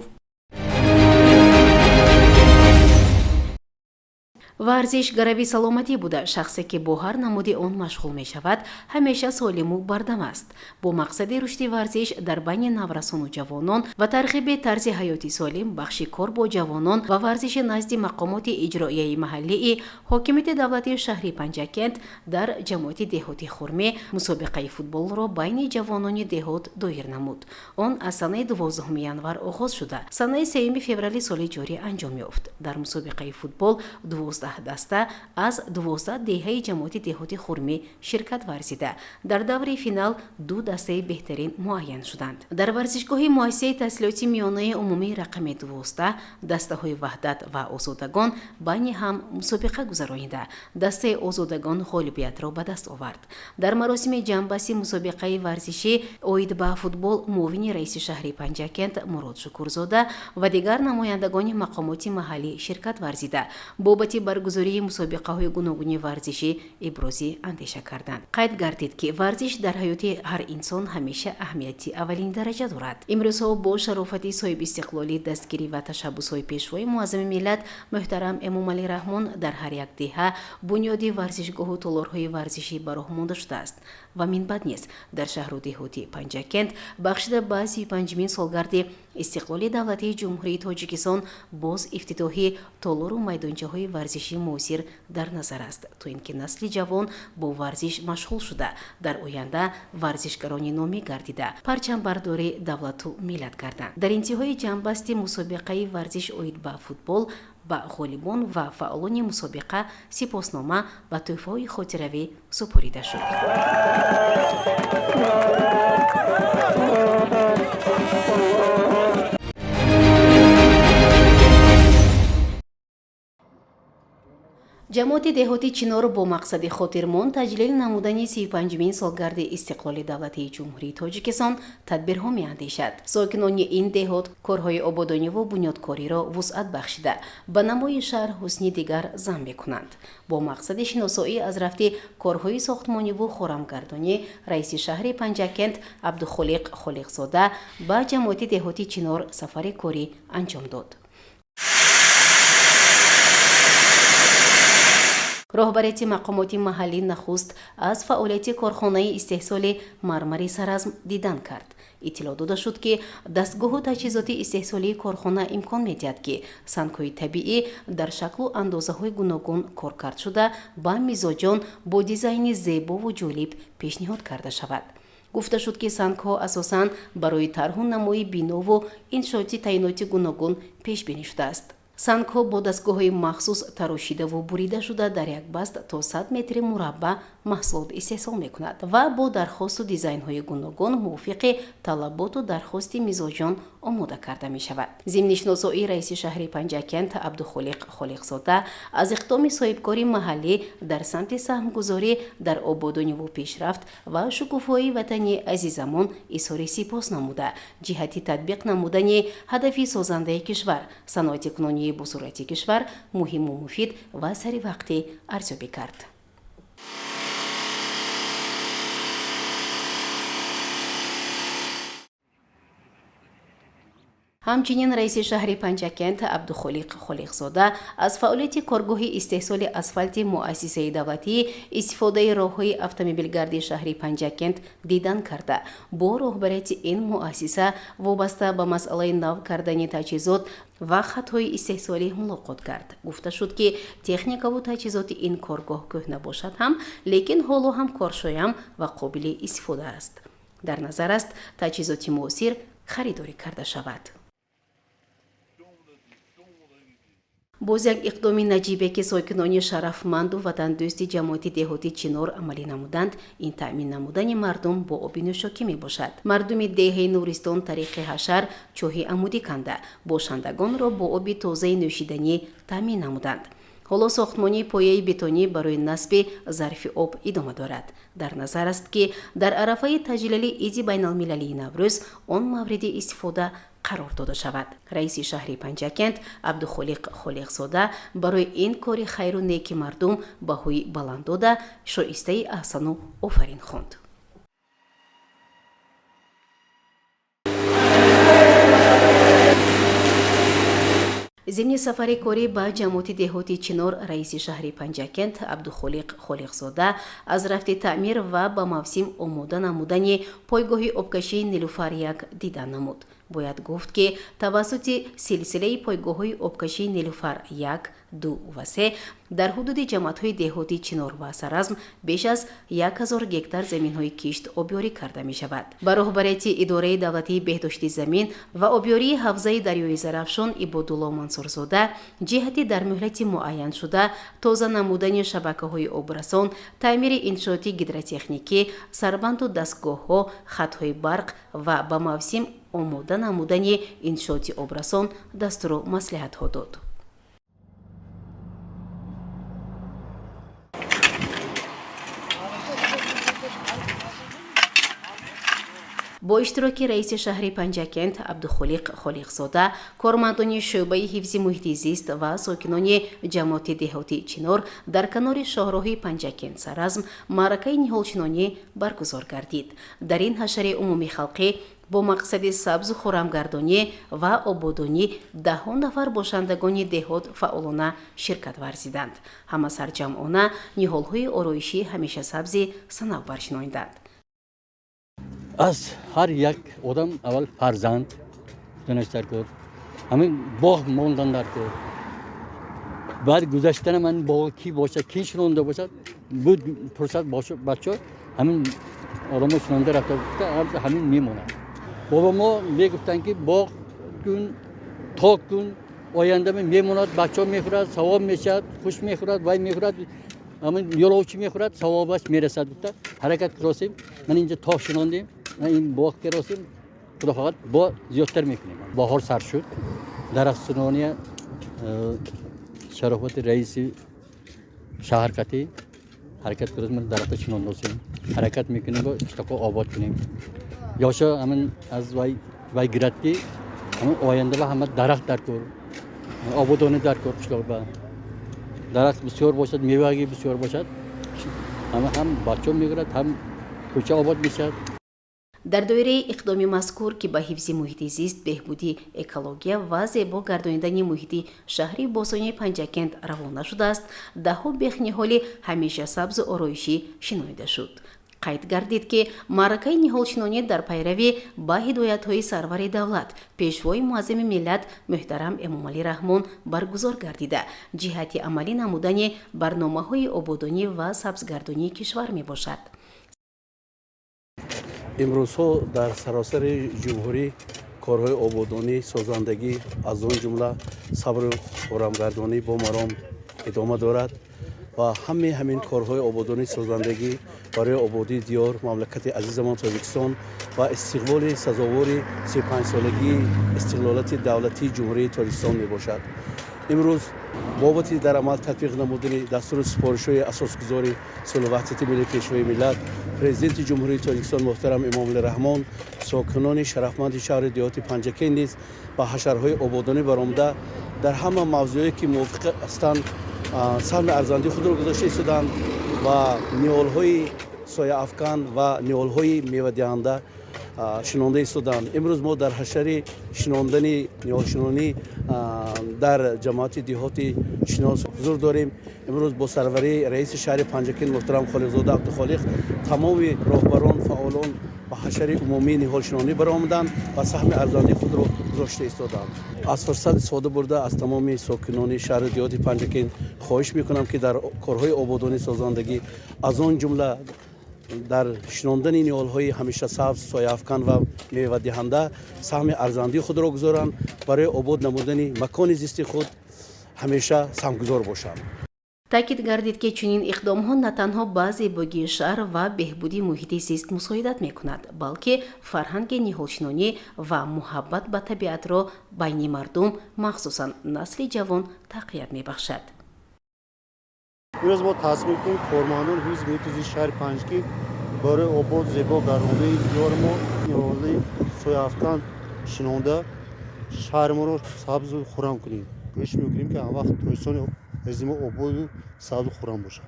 Варзиш гарави саломатӣ буда, шахсе ки бо ҳар намуди он машғул мешавад, ҳамеша солиму бардам аст. Бо мақсади рушди варзиш дар байни наврасону ҷавонон ва тарғиби тарзи ҳаёти солим, бахши кор бо ҷавонон ва варзиши назди мақомоти иҷроияи маҳаллии ҳокимияти давлатии шаҳри Панҷакент дар ҷамоати деҳоти Хурме мусобиқаи футболро байни ҷавонони деҳот доир намуд. Он аз санаи 12 январ оғоз шуда, санаи 3 феврали соли ҷорӣ анҷом ёфт. Дар мусобиқаи футбол 12 даста аз 12 деҳаи ҷамоати деҳоти Хурмӣ ширкат варзида, дар даври финал ду дастаи беҳтарин муайян шуданд. Дар варзишгоҳи муассисаи таҳсилоти миёнаи умумии рақами 12 дастаҳои Ваҳдат ва Озодагон байни ҳам мусобиқа гузаронида, дастаи Озодагон ғолибиятро ба даст овард. Дар маросими ҷамъбасти мусобиқаи варзишӣ оид ба футбол муовини раиси шаҳри Панҷакент Мурод Шукурзода ва дигар намояндагони мақомоти маҳаллӣ ширкат варзида, бобати баргузории мусобиқаҳои гуногуни варзишӣ ибрози андеша карданд. Қайд гардид, ки варзиш дар ҳаёти ҳар инсон ҳамеша аҳамияти аввалин дараҷа дорад. Имрӯзҳо бо шарофати соҳибистиқлолӣ, дастгирӣ ва ташаббусҳои Пешвои муаззами миллат муҳтарам Эмомалӣ Раҳмон дар ҳар як деҳа бунёди варзишгоҳу толорҳои варзишӣ ба роҳ монда шудааст ва минбаъд низ дар шаҳру деҳоти Панҷакент, бахшида ба 35-мин солгарди истиқлоли давлатии Ҷумҳурии Тоҷикистон, боз ифтитоҳи толору майдончаҳои варзишии муосир дар назар аст, то ин ки насли ҷавон бо варзиш машғул шуда, дар оянда варзишгарони номӣ гардида, парчамбардори давлату миллат гарданд. Дар интиҳои ҷамъбасти мусобиқаи варзиш оид ба футбол ба ғолибон ва фаъолони мусобиқа сипоснома ва тӯҳфаҳои хотиравӣ супорида шуд. Ҷамоати деҳоти Чинор бо мақсади хотирмон таҷлил намудани 35-мин солгарди истиқлоли давлатии Ҷумҳурии Тоҷикистон тадбирҳо меандешад. Сокинони ин деҳот корҳои ободониву бунёдкориро вусъат бахшида, ба намои шаҳр ҳусни дигар зам мекунанд. Бо мақсади шиносоӣ аз рафти корҳои сохтмониву хорамгардонӣ раиси шаҳри Панҷакент Абдухолиқ Холиқзода ба ҷамоати деҳоти Чинор сафари корӣ анҷом дод. Роҳбарияти мақомоти маҳаллӣ нахуст аз фаъолияти корхонаи истеҳсоли мармари Саразм дидан кард. Иттилоъ дода шуд, ки дастгоҳу таҷҳизоти истеҳсолии корхона имкон медиҳад, ки сангҳои табиӣ дар шаклу андозаҳои гуногун коркард шуда, ба мизоҷон бо дизайни зебову ҷолиб пешниҳод карда шавад. Гуфта шуд, ки сангҳо асосан барои тарҳу намои бинову иншооти таъиноти гуногун пешбинӣ шудааст. Сангҳо бо дастгоҳҳои махсус тарошидаву бурида шуда, дар як баст то 100 метри мураббаъ маҳсулот истеҳсол мекунад ва бо дархосту дизайнҳои гуногун мувофиқи талаботу дархости мизоҷон омода карда мешавад. Зимни шиносоӣ раиси шаҳри Панҷакент Абдухолиқ Холиқзода аз иқдоми соҳибкори маҳаллӣ дар самти саҳмгузорӣ дар ободониву пешрафт ва шукуфоии ватани азизамон изҳори сипос намуда, ҷиҳати татбиқ намудани ҳадафи созандаи кишвар, саноатикунонии босуръати кишвар муҳиму муфид ва саривақтӣ арзёбӣ кард. Ҳамчунин раиси шаҳри Панҷакент Абдухолиқ Холиқзода аз фаъолияти коргоҳи истеҳсоли асфалти муассисаи давлатии истифодаи роҳҳои автомобилгарди шаҳри Панҷакент дидан карда, бо роҳбарияти ин муассиса вобаста ба масъалаи нав кардани таҷҳизот ва хатҳои истеҳсолӣ мулоқот кард. Гуфта шуд, ки техникаву таҷҳизоти ин коргоҳ кӯҳна бошад ҳам, лекин ҳоло ҳам коршоям ва қобили истифода аст. Дар назар аст, таҷҳизоти муосир харидорӣ карда шавад. Боз як иқдоми наҷибе, ки сокинони шарафманду ватандӯсти ҷамоати деҳоти Чинор амалӣ намуданд, ин таъмин намудани мардум бо оби нӯшокӣ мебошад. Мардуми деҳаи Нуристон тариқи ҳашар чоҳи амудӣ канда, бошандагонро бо оби тозаи нӯшиданӣ таъмин намуданд. Ҳоло сохтмонии пояи бетонӣ барои насби зарфи об идома дорад. Дар назар аст, ки дар арафаи таҷлили иди байналмилалии Наврӯз он мавриди истифода қарор дода шавад. Раиси шаҳри Панҷакент Абдухолиқ Холиқзода барои ин кори хайру неки мардум баҳои баланд дода, шоистаи аҳсану офарин хонд. Зимни сафари корӣ ба ҷамоати деҳоти Чинор раиси шаҳри Панҷакент Абдухолиқ Холиқзода аз рафти таъмир ва ба мавсим омода намудани пойгоҳи обкашии Нилуфар 1 дидан намуд. Бояд гуфт, ки тавассути силсилаи пойгоҳҳои обкашии Нилуфар 1, 2 ва 3 дар ҳудуди ҷамоатҳои деҳоти Чинор ва Саразм беш аз 1000 гектар заминҳои кишт обёрӣ карда мешавад. Ба роҳбарияти Идораи давлатии беҳдошти замин ва обёрии ҳавзаи дарёи Зарафшон Ибодулло Мансурзода ҷиҳати дар муҳлати муайяншуда тоза намудани шабакаҳои обрасон, таъмири иншооти гидротехникӣ, сарбанду дастгоҳҳо, хатҳои барқ ва ба мавсим омода намудани иншооти обрасон дастуру маслиҳатҳо дод. Бо иштироки раиси шаҳри Панҷакент Абдухолиқ Холиқзода, кормандони шӯъбаи ҳифзи муҳити зист ва сокинони ҷамоати деҳоти Чинор дар канори шоҳроҳи Панҷакент Саразм маъракаи ниҳолшинонӣ баргузор гардид. Дар ин ҳашари умумихалқӣ бо мақсади сабзу хуррамгардонӣ ва ободонӣ даҳҳо нафар бошандагони деҳот фаъолона ширкат варзиданд. Ҳама сарҷамъона ниҳолҳои ороишӣ ҳамешасабзи санавбар шинонданд. Аз ҳар як одам аввал фарзанд донаш дар кор, ҳамин боғ мондан дар кор. Баъд гузаштана ман боғ ки бошад, ки шинонда бошад, буд пурсад бачо, ҳамин одамо шинонда рафта, ҳамин мемонад. Бобо мо мегуфтанд, ки боғ кун, ток кун, оянда мемонад, бачо мехӯрад, савоб мешавад, хуш мехӯрад, вай мехӯрад, ҳамин ёловчи мехӯрад, савобаш мерасад гуфта ҳаракат киросем. Ман инҷа ток шинондем, ин боғ керосем, худо хоҳад, бо зиёдтар мекунем. Баҳор сар шуд, дарахтшинония шарофати раиси шаҳр қатӣ ҳаракат киросем, дарахта шинондосем, ҳаракат мекунем, қишлоқо обод кунем. Ёшо ҳамин аз вай гирад, ки ҳамин оянда ба ҳама дарахт дар кор, ободонӣ дар кор. Қишлоқ ба дарахт бисёр бошад, мевагӣ бисёр бошад, ҳама ҳам бачо мегирад, ҳам кӯча обод мешавад. Дар доираи иқдоми мазкур, ки ба ҳифзи муҳити зист, беҳбуди экология ва зебо гардонидани муҳити шаҳри бостонии Панҷакент равона шудааст, даҳҳо бех ниҳоли ҳамеша сабзу ороишӣ шинонида шуд. Қайд гардид, ки маъракаи ниҳолшинонӣ дар пайравӣ ба ҳидоятҳои сарвари давлат, пешвои муаззами миллат муҳтарам Эмомалӣ Раҳмон баргузор гардида, ҷиҳати амалӣ намудани барномаҳои ободонӣ ва сабзгардонии кишвар мебошад. Имрӯзҳо дар саросари ҷумҳурӣ корҳои ободонӣ, созандагӣ, аз он ҷумла сабру хуррамгардонӣ бо маром идома дорад ва ҳамаи ҳамин корҳои ободонӣ, созандагӣ барои ободии диёр, мамлакати азизамон Тоҷикистон ва истиқболи сазовори 35-солагии истиқлолияти давлатии Ҷумҳурии Тоҷикистон мебошад. Имрӯз бобати дар амал татбиқ намудани дастуру супоришҳои асосгузори сулҳу ваҳдати миллӣ, пешвои миллат, президенти Ҷумҳурии Тоҷикистон муҳтарам Эмомалӣ Раҳмон, сокинони шарафманди шаҳри деҳоти Панҷакент низ ба ҳашарҳои ободонӣ баромада, дар ҳама мавзӯъе ки мувофиқ ҳастанд, саҳми арзандии худро гузошта истоданд ва ниҳолҳои сояафкан ва ниҳолҳои мевадиҳанда шинонда истоданд. Имрӯз мо дар ҳашари шинондани ниҳолшинонӣ дар ҷамоати деҳоти Чинор ҳузур дорем. Имрӯз бо сарварии раиси шаҳри Панҷакент муҳтарам Холиқзода Абдухолиқ тамоми роҳбарон, фаъолон ба ҳашари умумии ниҳолшинонӣ баромаданд ва саҳми арзандии худро гузошта истоданд. Аз фурсат истифода бурда, аз тамоми сокинони шаҳри деҳоти Панҷакент хоҳиш мекунам, ки дар корҳои ободонӣ, созандагӣ, аз он ҷумла дар шинондани ниҳолҳои ҳамешасабз, сояафкан ва мевадиҳанда саҳми арзандии худро гузоранд, барои обод намудани макони зисти худ ҳамеша саҳмгузор бошанд. Таъкид гардид, ки чунин иқдомҳо на танҳо ба зебогии шаҳр ва беҳбуди муҳити зист мусоидат мекунад, балки фарҳанги ниҳолшинонӣ ва муҳаббат ба табиатро байни мардум, махсусан насли ҷавон, тақвият мебахшад. Имрӯз мо тасмим кунем, кормандони ҳифзи муҳити зисти шаҳри Панҷакент, барои обод зебо гардонии диёри мо ниҳоли сояафкан шинонда, шаҳри моро сабзу хуррам кунем. Кӯшиш мекунем, ки ҳамвақт Тоҷикистони азизи мо ободу сабзу хуррам бошад.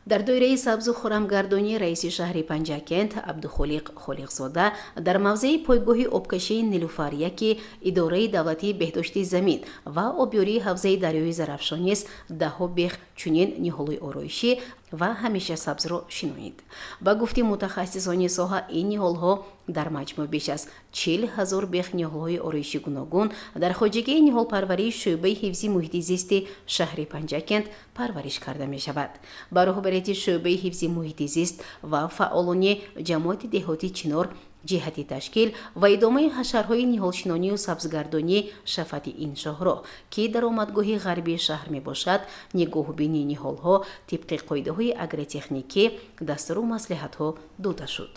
Дар доираи сабзу хуррамгардонӣ раиси шаҳри Панҷакент Абдухолиқ Холиқзода дар мавзеи пойгоҳи обкашии Нилуфар яки идораи давлатии беҳдошти замин ва обёрии ҳавзаи дарёи Зарафшон низ даҳҳо бех чунин ниҳолҳои ороишӣ ва ҳамеша сабзро шинонид. Ба гуфти мутахассисони соҳа, ин ниҳолҳо дар маҷмӯъ беш аз 40 000 бех ниҳолҳои ороиши гуногун дар хоҷагии ниҳолпарварии шӯъбаи ҳифзи муҳити зисти шаҳри Панҷакент парвариш карда мешавад. Ба роҳбарияти шӯъбаи ҳифзи муҳити зист ва фаъолони ҷамоати деҳоти Чинор ҷиҳати ташкил ва идомаи ҳашарҳои ниҳолшинонию сабзгардонии шафати ин шоҳроҳ, ки даромадгоҳи ғарбии шаҳр мебошад, нигоҳубини ниҳолҳо тибқи қоидаҳои агротехникӣ дастуру маслиҳатҳо дода шуд.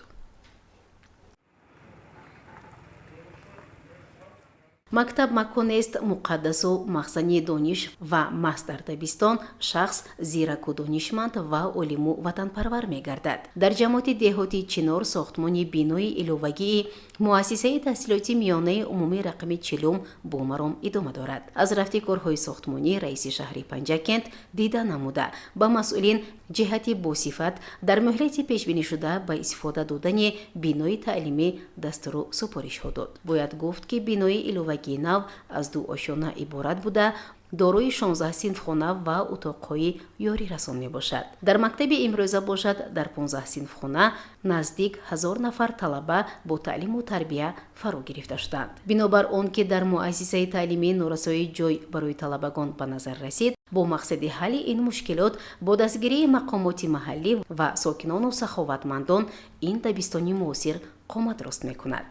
Мактаб маконест муқаддасу махзани дониш ва маҳз дар дабистон шахс зираку донишманд ва олиму ватанпарвар мегардад. Дар ҷамоати деҳоти Чинор сохтмони бинои иловагии муассисаи таҳсилоти миёнаи умумии рақами 40-ум бо маром идома дорад. Аз рафти корҳои сохтмонӣ раиси шаҳри Панҷакент дида намуда, ба масъулин ҷиҳати босифат дар муҳлати пешбинишуда ба истифода додани бинои таълимӣ дастуру супоришҳо дод. Бояд гуфт, ки бинои иловагии нав аз ду ошёна иборат буда, дорои 16 синфхона ва утоқҳои ёрирасон мебошад. Дар мактаби имрӯза бошад, дар 15 синфхона наздик 1000 нафар талаба бо таълиму тарбия фаро гирифта шуданд. Бинобар он ки дар муассисаи таълимӣ норасоии ҷой барои талабагон ба назар расид, бо мақсади ҳалли ин мушкилот бо дастгирии мақомоти маҳаллӣ ва сокинону саховатмандон ин дабистони муосир қомат рост мекунад.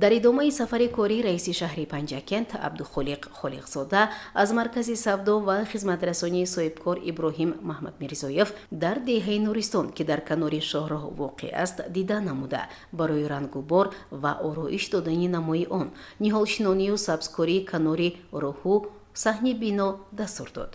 Дар идомаи сафари кории раиси шаҳри Панҷакент Абдухолиқ Холиқзода аз маркази савдо ва хизматрасонии соҳибкор Иброҳим Маҳмадмирзоев дар деҳаи Нуристон, ки дар канори шоҳроҳ воқеъ аст, дида намуда, барои рангубор ва ороиш додани намои он, ниҳолшинонию сабзкории канори роҳу саҳни бино дастур дод.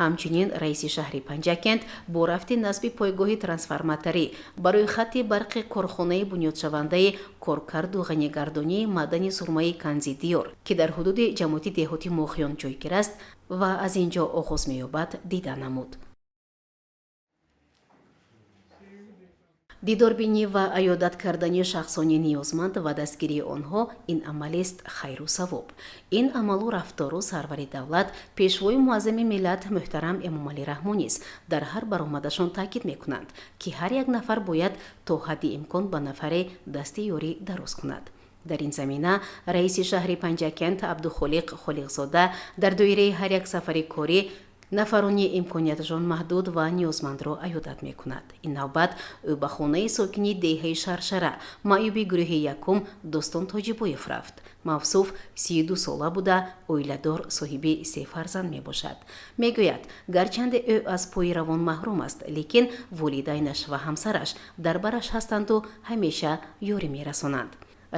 Ҳамчунин раиси шаҳри Панҷакент бо рафти насби пойгоҳи трансформаторӣ барои хатти барқи корхонаи бунёдшавандаи коркарду ғанигардонии маъдани сурмаи Канзи Диёр, ки дар ҳудуди ҷамоати деҳоти Моғиён ҷойгир аст ва аз ин ҷо оғоз меёбад, дида намуд. Дидорбинӣ ва аёдат кардани шахсони ниёзманд ва дастгирии онҳо ин амалест хайру савоб. Ин амалу рафтору сарвари давлат, пешвои муаззами миллат муҳтарам Эмомалӣ Раҳмон низ дар ҳар баромадашон таъкид мекунанд, ки ҳар як нафар бояд то ҳадди имкон ба нафаре дасти ёрӣ дароз кунад. Дар ин замина раиси шаҳри Панҷакент Абдухолиқ Холиқзода дар доираи ҳар як сафари корӣ нафарони имконияташон маҳдуд ва ниёзмандро аёдат мекунад. Ин навбат ӯ ба хонаи сокини деҳаи Шаршара, маъюби гурӯҳи якум Достон Тоҷибоев рафт. Мавсуф 32 сола буда, оиладор, соҳиби се фарзанд мебошад. Мегӯяд, гарчанде ӯ аз пои равон маҳрум аст, лекин волидайнаш ва ҳамсараш дар бараш ҳастанду ҳамеша ёрӣ мерасонанд.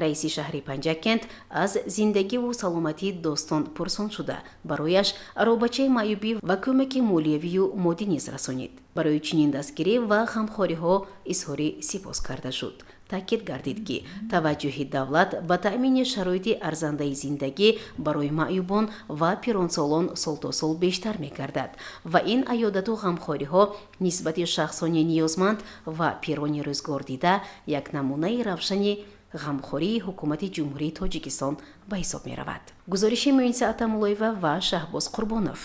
Раиси шаҳри Панҷакент аз зиндагиву саломатии Достон пурсон шуда, барояш аробачаи маъюбӣ ва кӯмаки молиявию моддӣ низ расонид. Барои чунин дастгирӣ ва ғамхориҳо изҳори сипос карда шуд. Таъкид гардид, ки таваҷҷӯҳи давлат ба таъмини шароити арзандаи зиндагӣ барои маъюбон ва пиронсолон сол то сол бештар мегардад ва ин аёдату ғамхориҳо нисбати шахсони ниёзманд ва пирони рӯзгордида як намунаи равшани ғамхории ҳукумати Ҷумҳурии Тоҷикистон ба ҳисоб меравад. Гузориши Муинса Атамуллоева ва Шаҳбоз Қурбонов.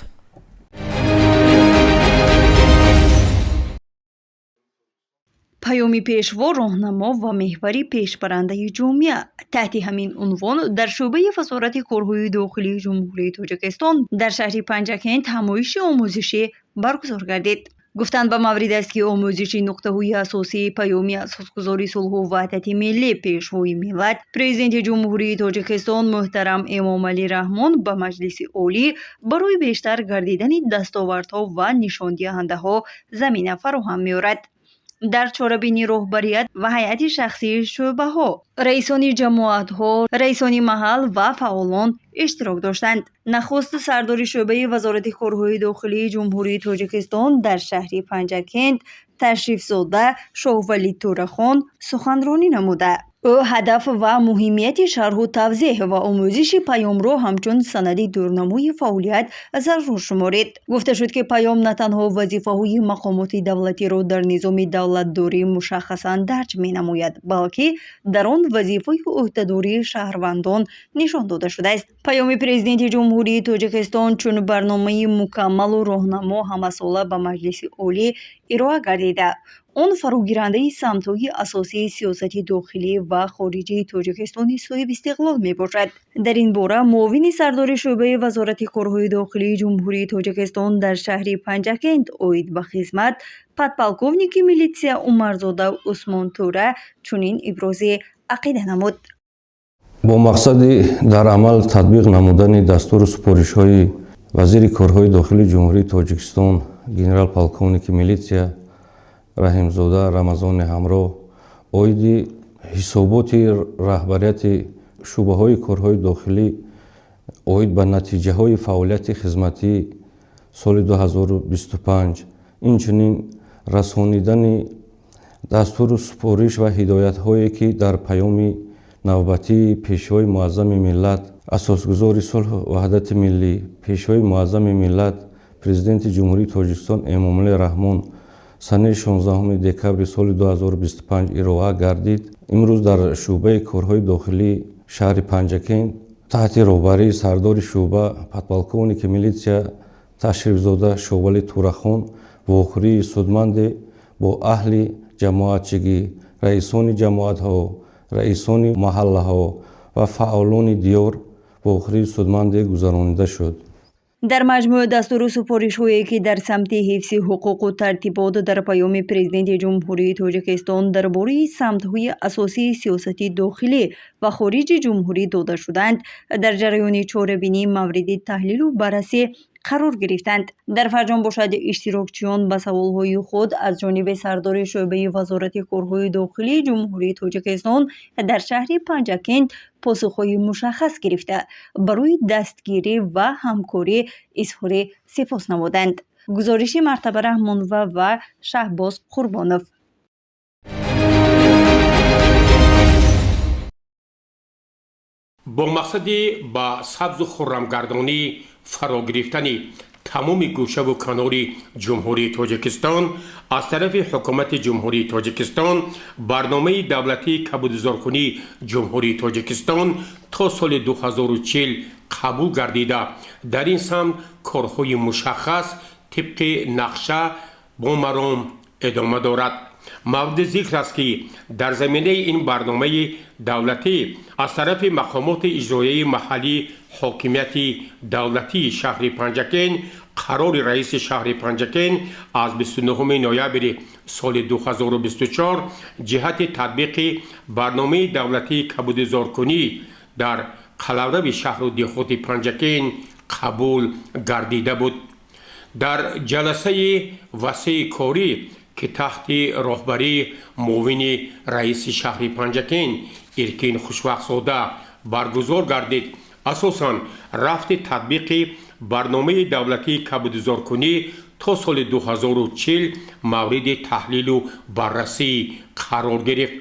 Паёми пешво роҳнамо ва меҳвари пешбарандаи ҷомеа. Таҳти ҳамин унвон дар шӯъбаи Вазорати корҳои дохилии Ҷумҳурии Тоҷикистон дар шаҳри Панҷакент ҳамоиши омӯзишӣ баргузор гардид. Гуфтан ба маврид аст, ки омӯзиши нуқтаҳои асосии паёми асосгузори сулҳу ваҳдати миллӣ, пешвои миллат, Президенти Ҷумҳурии Тоҷикистон муҳтарам Эмомалӣ Раҳмон ба Маҷлиси Олӣ барои бештар гардидани дастовардҳо ва нишондиҳандаҳо замина фароҳам меорад. Дар чорабинӣ роҳбарият ва ҳайати шахсии шӯъбаҳо, раисони ҷамоатҳо, раисони маҳал ва фаъолон иштирок доштанд. Нахуст сардори шӯъбаи Вазорати корҳои дохилии Ҷумҳурии Тоҷикистон дар шаҳри Панҷакент Ташрифзода Шоҳвалӣ Тӯрахон суханронӣ намуда. Ӯ ҳадаф ва муҳимияти шарҳу тавзеҳ ва омӯзиши паёмро ҳамчун санади дурнамои фаъолият зарур шуморид. Гуфта шуд, ки паём на танҳо вазифаҳои мақомоти давлатиро дар низоми давлатдорӣ мушаххасан дарҷ менамояд, балки дар он вазифаю ӯҳдадории шаҳрвандон нишон дода шудааст. Паёми Президенти Ҷумҳурии Тоҷикистон чун барномаи мукаммалу роҳнамо ҳамасола ба Маҷлиси Олӣ ироа гардида, он фарогирандаи самтҳои асосии сиёсати дохилӣ ва хориҷии Тоҷикистони соҳибистиқлол мебошад. Дар ин бора муовини сардори шӯъбаи Вазорати корҳои дохилии Ҷумҳурии Тоҷикистон дар шаҳри Панҷакент оид ба хизмат, подполковники милитсия Умарзода Усмон Тӯра чунин ибрози ақида намуд. Бо мақсади дар амал татбиқ намудани дастуру супоришҳои вазири корҳои дохилии Ҷумҳурии Тоҷикистон генерал-полковники милитсия Раҳимзода Рамазони ҳамроҳ оиди ҳисоботи раҳбарияти шӯъбаҳои корҳои дохилӣ оид ба натиҷаҳои фаъолияти хизматии соли 2025, инчунин расонидани дастуру супориш ва ҳидоятҳое, ки дар паёми навбатии Пешвои Муаззами миллат, асосгузори сулҳу ваҳдати миллӣ, Пешвои Муаззами миллат, Президенти Ҷумҳурии Тоҷикистон Эмомалӣ Раҳмон санаи 16 декабри соли 2025 ироа гардид, имрӯз дар шӯъбаи корҳои дохилии шаҳри Панҷакент таҳти роҳбарии сардори шӯъба подполковники милитсия Ташрифзода Шовали Турахон вохӯрии судманде бо аҳли ҷамоатчигӣ, раисони ҷамоатҳо, раисони маҳаллаҳо ва фаъолони диёр вохӯрии судманде гузаронида шуд. Дар маҷмӯъ, дастуру супоришҳое, ки дар самти ҳифзи ҳуқуқу тартибот дар паёми Президенти Ҷумҳурии Тоҷикистон дар бораи самтҳои асосии сиёсати дохилӣ ва хориҷи ҷумҳурӣ дода шудаанд, дар ҷараёни чорабинӣ мавриди таҳлилу баррасӣ қарор гирифтанд. Дар фарҷом бошад, иштирокчиён ба саволҳои худ аз ҷониби сардори шӯъбаи Вазорати корҳои дохилии Ҷумҳурии Тоҷикистон дар шаҳри Панҷакент посухҳои мушаххас гирифта, барои дастгирӣ ва ҳамкорӣ изҳори сипос намуданд. Гузориши Мартаба Раҳмонова ва Шаҳбоз Қурбонов. Бо мақсади ба сабзу хуррамгардонӣ фаро гирифтани тамоми гӯшаву канори Ҷумҳурии Тоҷикистон аз тарафи Ҳукумати Ҷумҳурии Тоҷикистон барномаи давлатии кабудизоркунии Ҷумҳурии Тоҷикистон то соли 2040 қабул гардида, дар ин самт корҳои мушаххас тибқи нақша бо маром идома дорад. Мавриди зикр аст, ки дар заминаи ин барномаи давлатӣ аз тарафи мақомоти иҷроияи маҳаллии ҳокимияти давлатии шаҳри Панҷакент қарори раиси шаҳри Панҷакент аз 29 ноябри соли 2024 ҷиҳати татбиқи барномаи давлатии кабудизоркунӣ дар қаламрави шаҳру деҳоти Панҷакент қабул гардида буд. Дар ҷаласаи васеи корӣ, ки таҳти роҳбарии муовини раиси шаҳри Панҷакент Иркин Хушвақтзода баргузор гардид, асосан рафти татбиқи барномаи давлатии кабудизоркунӣ то соли 2040 мавриди таҳлилу баррасӣ қарор гирифт.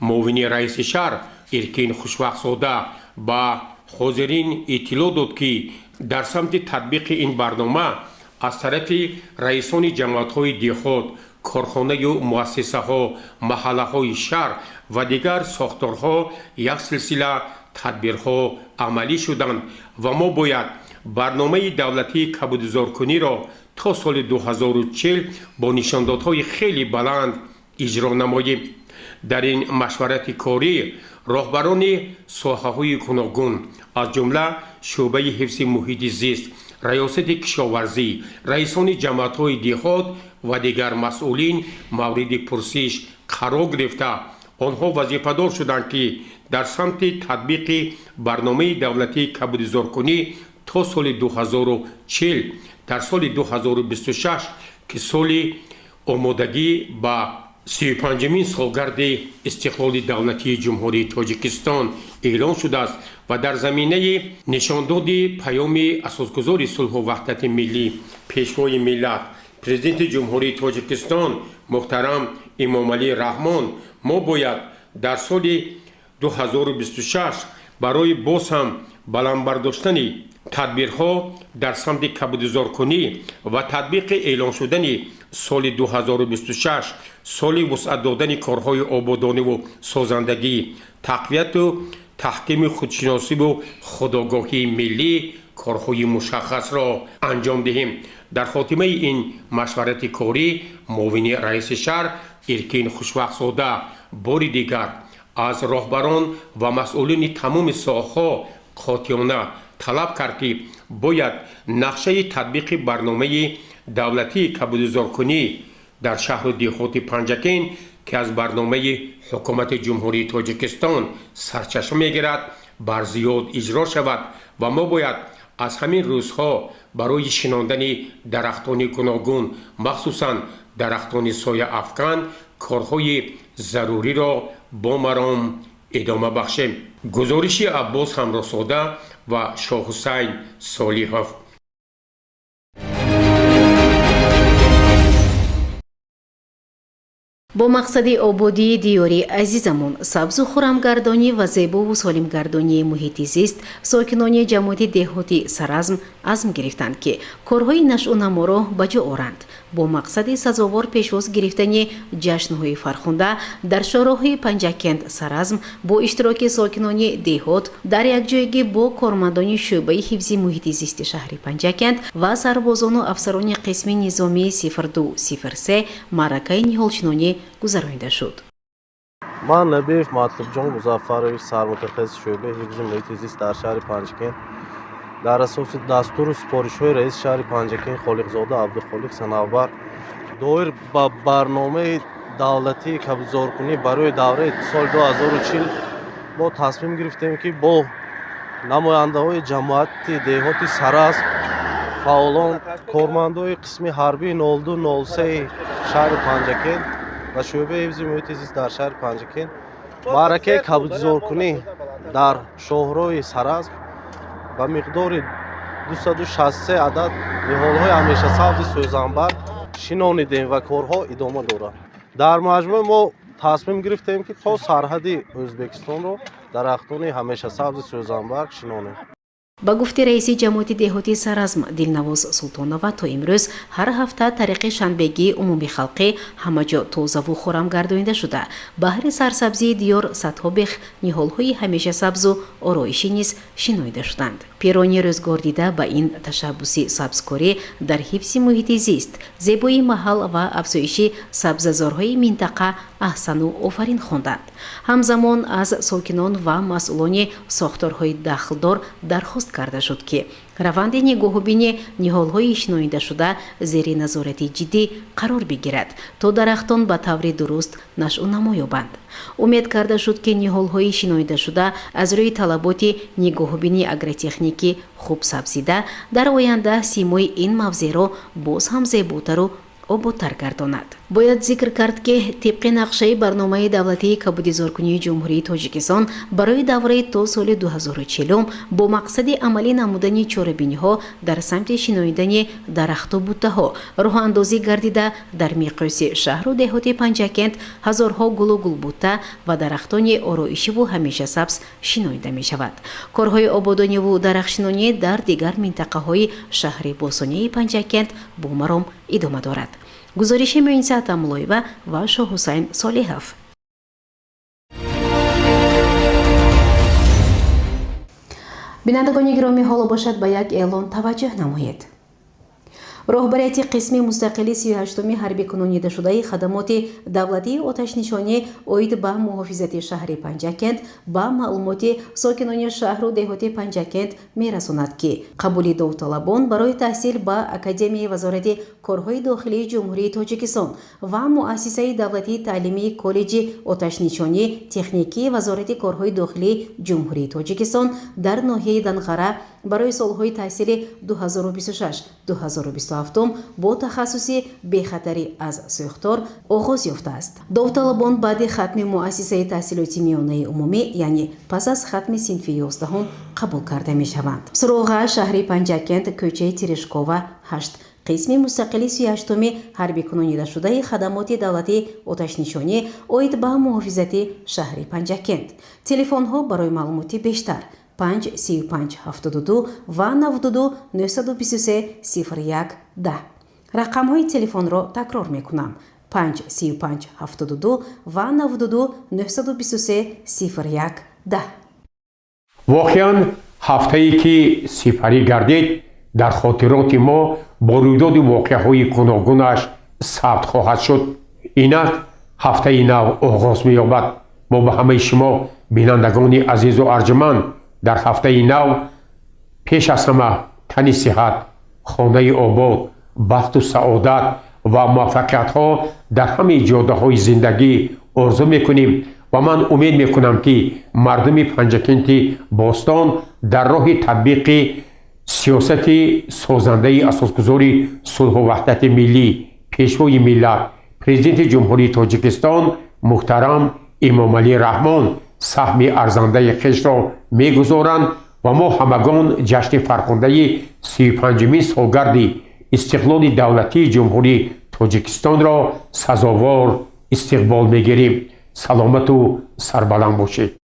Муовини раиси шаҳр Иркин Хушвақтзода ба ҳозирин иттилоъ дод, ки дар самти татбиқи ин барнома аз тарафи раисони ҷамоатҳои деҳот, корхонаю муассисаҳо, маҳаллаҳои шаҳр ва дигар сохторҳо як силсила тадбирҳо амалӣ шуданд ва мо бояд барномаи давлатии кабудизоркуниро то соли 2040 бо нишондодҳои хеле баланд иҷро намоем. Дар ин машварати корӣ роҳбарони соҳаҳои гуногун, аз ҷумла шӯъбаи ҳифзи муҳити зист, раёсати кишоварзӣ, раисони ҷамоатҳои деҳот ва дигар масъулин мавриди пурсиш қарор гирифта, онҳо вазифадор шуданд, ки дар самти татбиқи барномаи давлатии кабудизоркунӣ то соли 2040 дар соли 2026, ки соли омодагӣ ба 35-умин солгарди истиқлоли давлатии Ҷумҳурии Тоҷикистон эълон шудааст ва дар заминаи нишондоди паёми асосгузори сулҳу ваҳдати миллӣ, Пешвои миллат, Президенти Ҷумҳурии Тоҷикистон муҳтарам Эмомалӣ Раҳмон мо бояд дар соли 2026 барои боз ҳам баланд бардоштани тадбирҳо дар самти кабудизоркунӣ ва татбиқи эълон шудани соли 2026 соли вусъат додани корҳои ободониву созандагӣ, тақвияту таҳкими худшиносиву худогоҳии миллӣ корҳои мушаххасро анҷом диҳем. Дар хотимаи ин машварати корӣ муовини раиси шаҳр Иркин Хушвақтзода бори дигар аз роҳбарон ва масъулини тамоми соҳаҳо қотеона талаб кард, ки бояд нақшаи татбиқи барномаи давлатии кабудизоркунӣ дар шаҳру деҳоти Панҷакент, ки аз барномаи Ҳукумати Ҷумҳурии Тоҷикистон сарчашма мегирад, барзиёд иҷро шавад ва мо бояд аз ҳамин рӯзҳо барои шинондани дарахтони гуногун, махсусан дарахтони сояафкан, корҳои заруриро бо маром идома бахшем. Гузориши Аббос Ҳамроҳзода ва Шоҳҳусайн Солиҳов. Бо мақсади ободии диёри азизамон, сабзу хурамгардонӣ ва зебову солимгардонии муҳити зист, сокинони ҷамоати деҳоти Саразм азм гирифтанд, ки корҳои нашъунаморо ба ҷо оранд. Бо мақсади сазовор пешвоз гирифтани ҷашнҳои фархунда дар шоҳроҳи Панҷакент Саразм бо иштироки сокинони деҳот дар якҷоягӣ бо кормандони шӯъбаи ҳифзи муҳити зисти шаҳри Панҷакент ва сарбозону афсарони қисми низомии 0203 маъракаи ниҳолшинонӣ гузаронида шуд. Ман Набиев Матлубҷон Музаффарович, сармутахассиси шӯъбаи ҳифзи муҳити зист дар шаҳри Панҷакент, дар асоси дастуру супоришҳои раиси шаҳри Панҷакент Холиқзода Абдухолиқ Санавбар доир ба барномаи давлатии кабудизоркунӣ барои давраи соли 2040 мо тасмим гирифтем, ки бо намояндаҳои ҷамоати деҳоти Саразм, фаъолон, кормандои қисми ҳарбии 0203 шаҳри Панҷакент ва шӯъбаи ҳифзи муҳити зист дар шаҳри Панҷакент маъракаи кабудизоркунӣ дар шоҳроҳи Саразм ба миқдори 263 адад ниҳолҳои ҳамешасабзи сӯзанбарг шинонидем ва корҳо идома дорад. Дар маҷмӯъ мо тасмим гирифтем, ки то сарҳади Ӯзбекистонро дарахтони ҳамешасабзи сӯзанбарг шинонем. Ба гуфти раиси ҷамоати деҳоти Саразм Дилнавоз Султонова, то имрӯз ҳар ҳафта тариқи шанбегии умумихалқӣ ҳамаҷо тозаву хуррам гардонида шуда, баҳри сарсабзии диёр садҳо бех ниҳолҳои ҳамешасабзу ороишӣ низ шинонида шуданд. Пирони рӯзгордида ба ин ташаббуси сабзкорӣ дар ҳифзи муҳити зист, зебоии маҳал ва афзоиши сабзазорҳои минтақа аҳсану офарин хонданд. Ҳамзамон аз сокинон ва масъулони сохторҳои дахлдор дархост карда шуд, ки раванди нигоҳубини ниҳолҳои шинонидашуда зери назорати ҷиддӣ қарор бигирад, то дарахтон ба таври дуруст нашъунамо ёбанд. Умед карда шуд, ки ниҳолҳои шинонидашуда аз рӯи талаботи нигоҳубини агротехникӣ хуб сабзида, дар оянда симои ин мавзеъро боз ҳам зеботару ободтар гардонад. Бояд зикр кард, ки тибқи нақшаи барномаи давлатии кабудизоркунии Ҷумҳурии Тоҷикистон барои давраи то соли 2040 бо мақсади амалӣ намудани чорабиниҳо дар самти шинонидани дарахту буттаҳо роҳандозӣ гардида, дар миқёси шаҳру деҳоти Панҷакент ҳазорҳо гулу гулбутта ва дарахтони ороишиву ҳамешасабз шинонида мешавад. Корҳои ободониву дарахтшинонӣ дар дигар минтақаҳои шаҳри бостонии Панҷакент бо маром идома дорад. Гузориши Муинса Атамуллоева ва Шоҳҳусайн Солиҳов. Бинандагони гиромӣ, ҳоло бошад, ба як эълон таваҷҷӯҳ намоед. Роҳбарияти қисми мустақили 38-уми ҳарбӣ кунонидашудаи хадамоти давлатии оташнишонӣ оид ба муҳофизати шаҳри Панҷакент ба маълумоти сокинони шаҳру деҳоти Панҷакент мерасонад, ки қабули довталабон барои таҳсил ба Академияи Вазорати корҳои дохилии Ҷумҳурии Тоҷикистон ва Муассисаи давлатии таълимии Коллеҷи оташнишонӣ техникии Вазорати корҳои дохилии Ҷумҳурии Тоҷикистон дар ноҳияи Данғара барои солҳои таҳсили 2026-2027 бо тахассуси бехатарӣ аз сӯхтор оғоз ёфтааст. Довталабон баъди хатми муассисаи таҳсилоти миёнаи умумӣ, яъне пас аз хатми синфи 11-ум қабул карда мешаванд. Суроға: шаҳри Панҷакент, кӯчаи Терешкова, 8. Қисми мустақили 38-уми ҳарбӣ кунонидашудаи хадамоти давлатии оташнишонӣ оид ба муҳофизати шаҳри Панҷакент. Телефонҳо барои маълумоти бештар: 5 35 72 ва 92 923 01 10. Рақамҳои телефонро такрор мекунам: 5 35 72 ва 92 923 01 10. Воқеан, ҳафтае ки сипарӣ гардид, дар хотироти мо бо рӯйдоди воқеаҳои гуногунаш сабт хоҳад шуд. Инак ҳафтаи нав оғоз меёбад. Мо ба ҳамаи шумо, бинандагони азизу арҷуманд, дар ҳафтаи нав пеш аз ҳама тани сиҳат, хонаи обод, бахту саодат ва муваффақиятҳо дар ҳамаи ҷодаҳои зиндагӣ орзу мекунем ва ман умед мекунам, ки мардуми Панҷакенти бостон дар роҳи татбиқи сиёсати созандаи асосгузори сулҳу ваҳдати миллӣ, Пешвои миллат, Президенти Ҷумҳурии Тоҷикистон муҳтарам Эмомалӣ Раҳмон саҳми арзандаи хешро мегузоранд ва мо ҳамагон ҷашни фархундаи 35-умин солгарди истиқлоли давлатии Ҷумҳурии Тоҷикистонро сазовор истиқбол мегирем. Саломату сарбаланд бошед.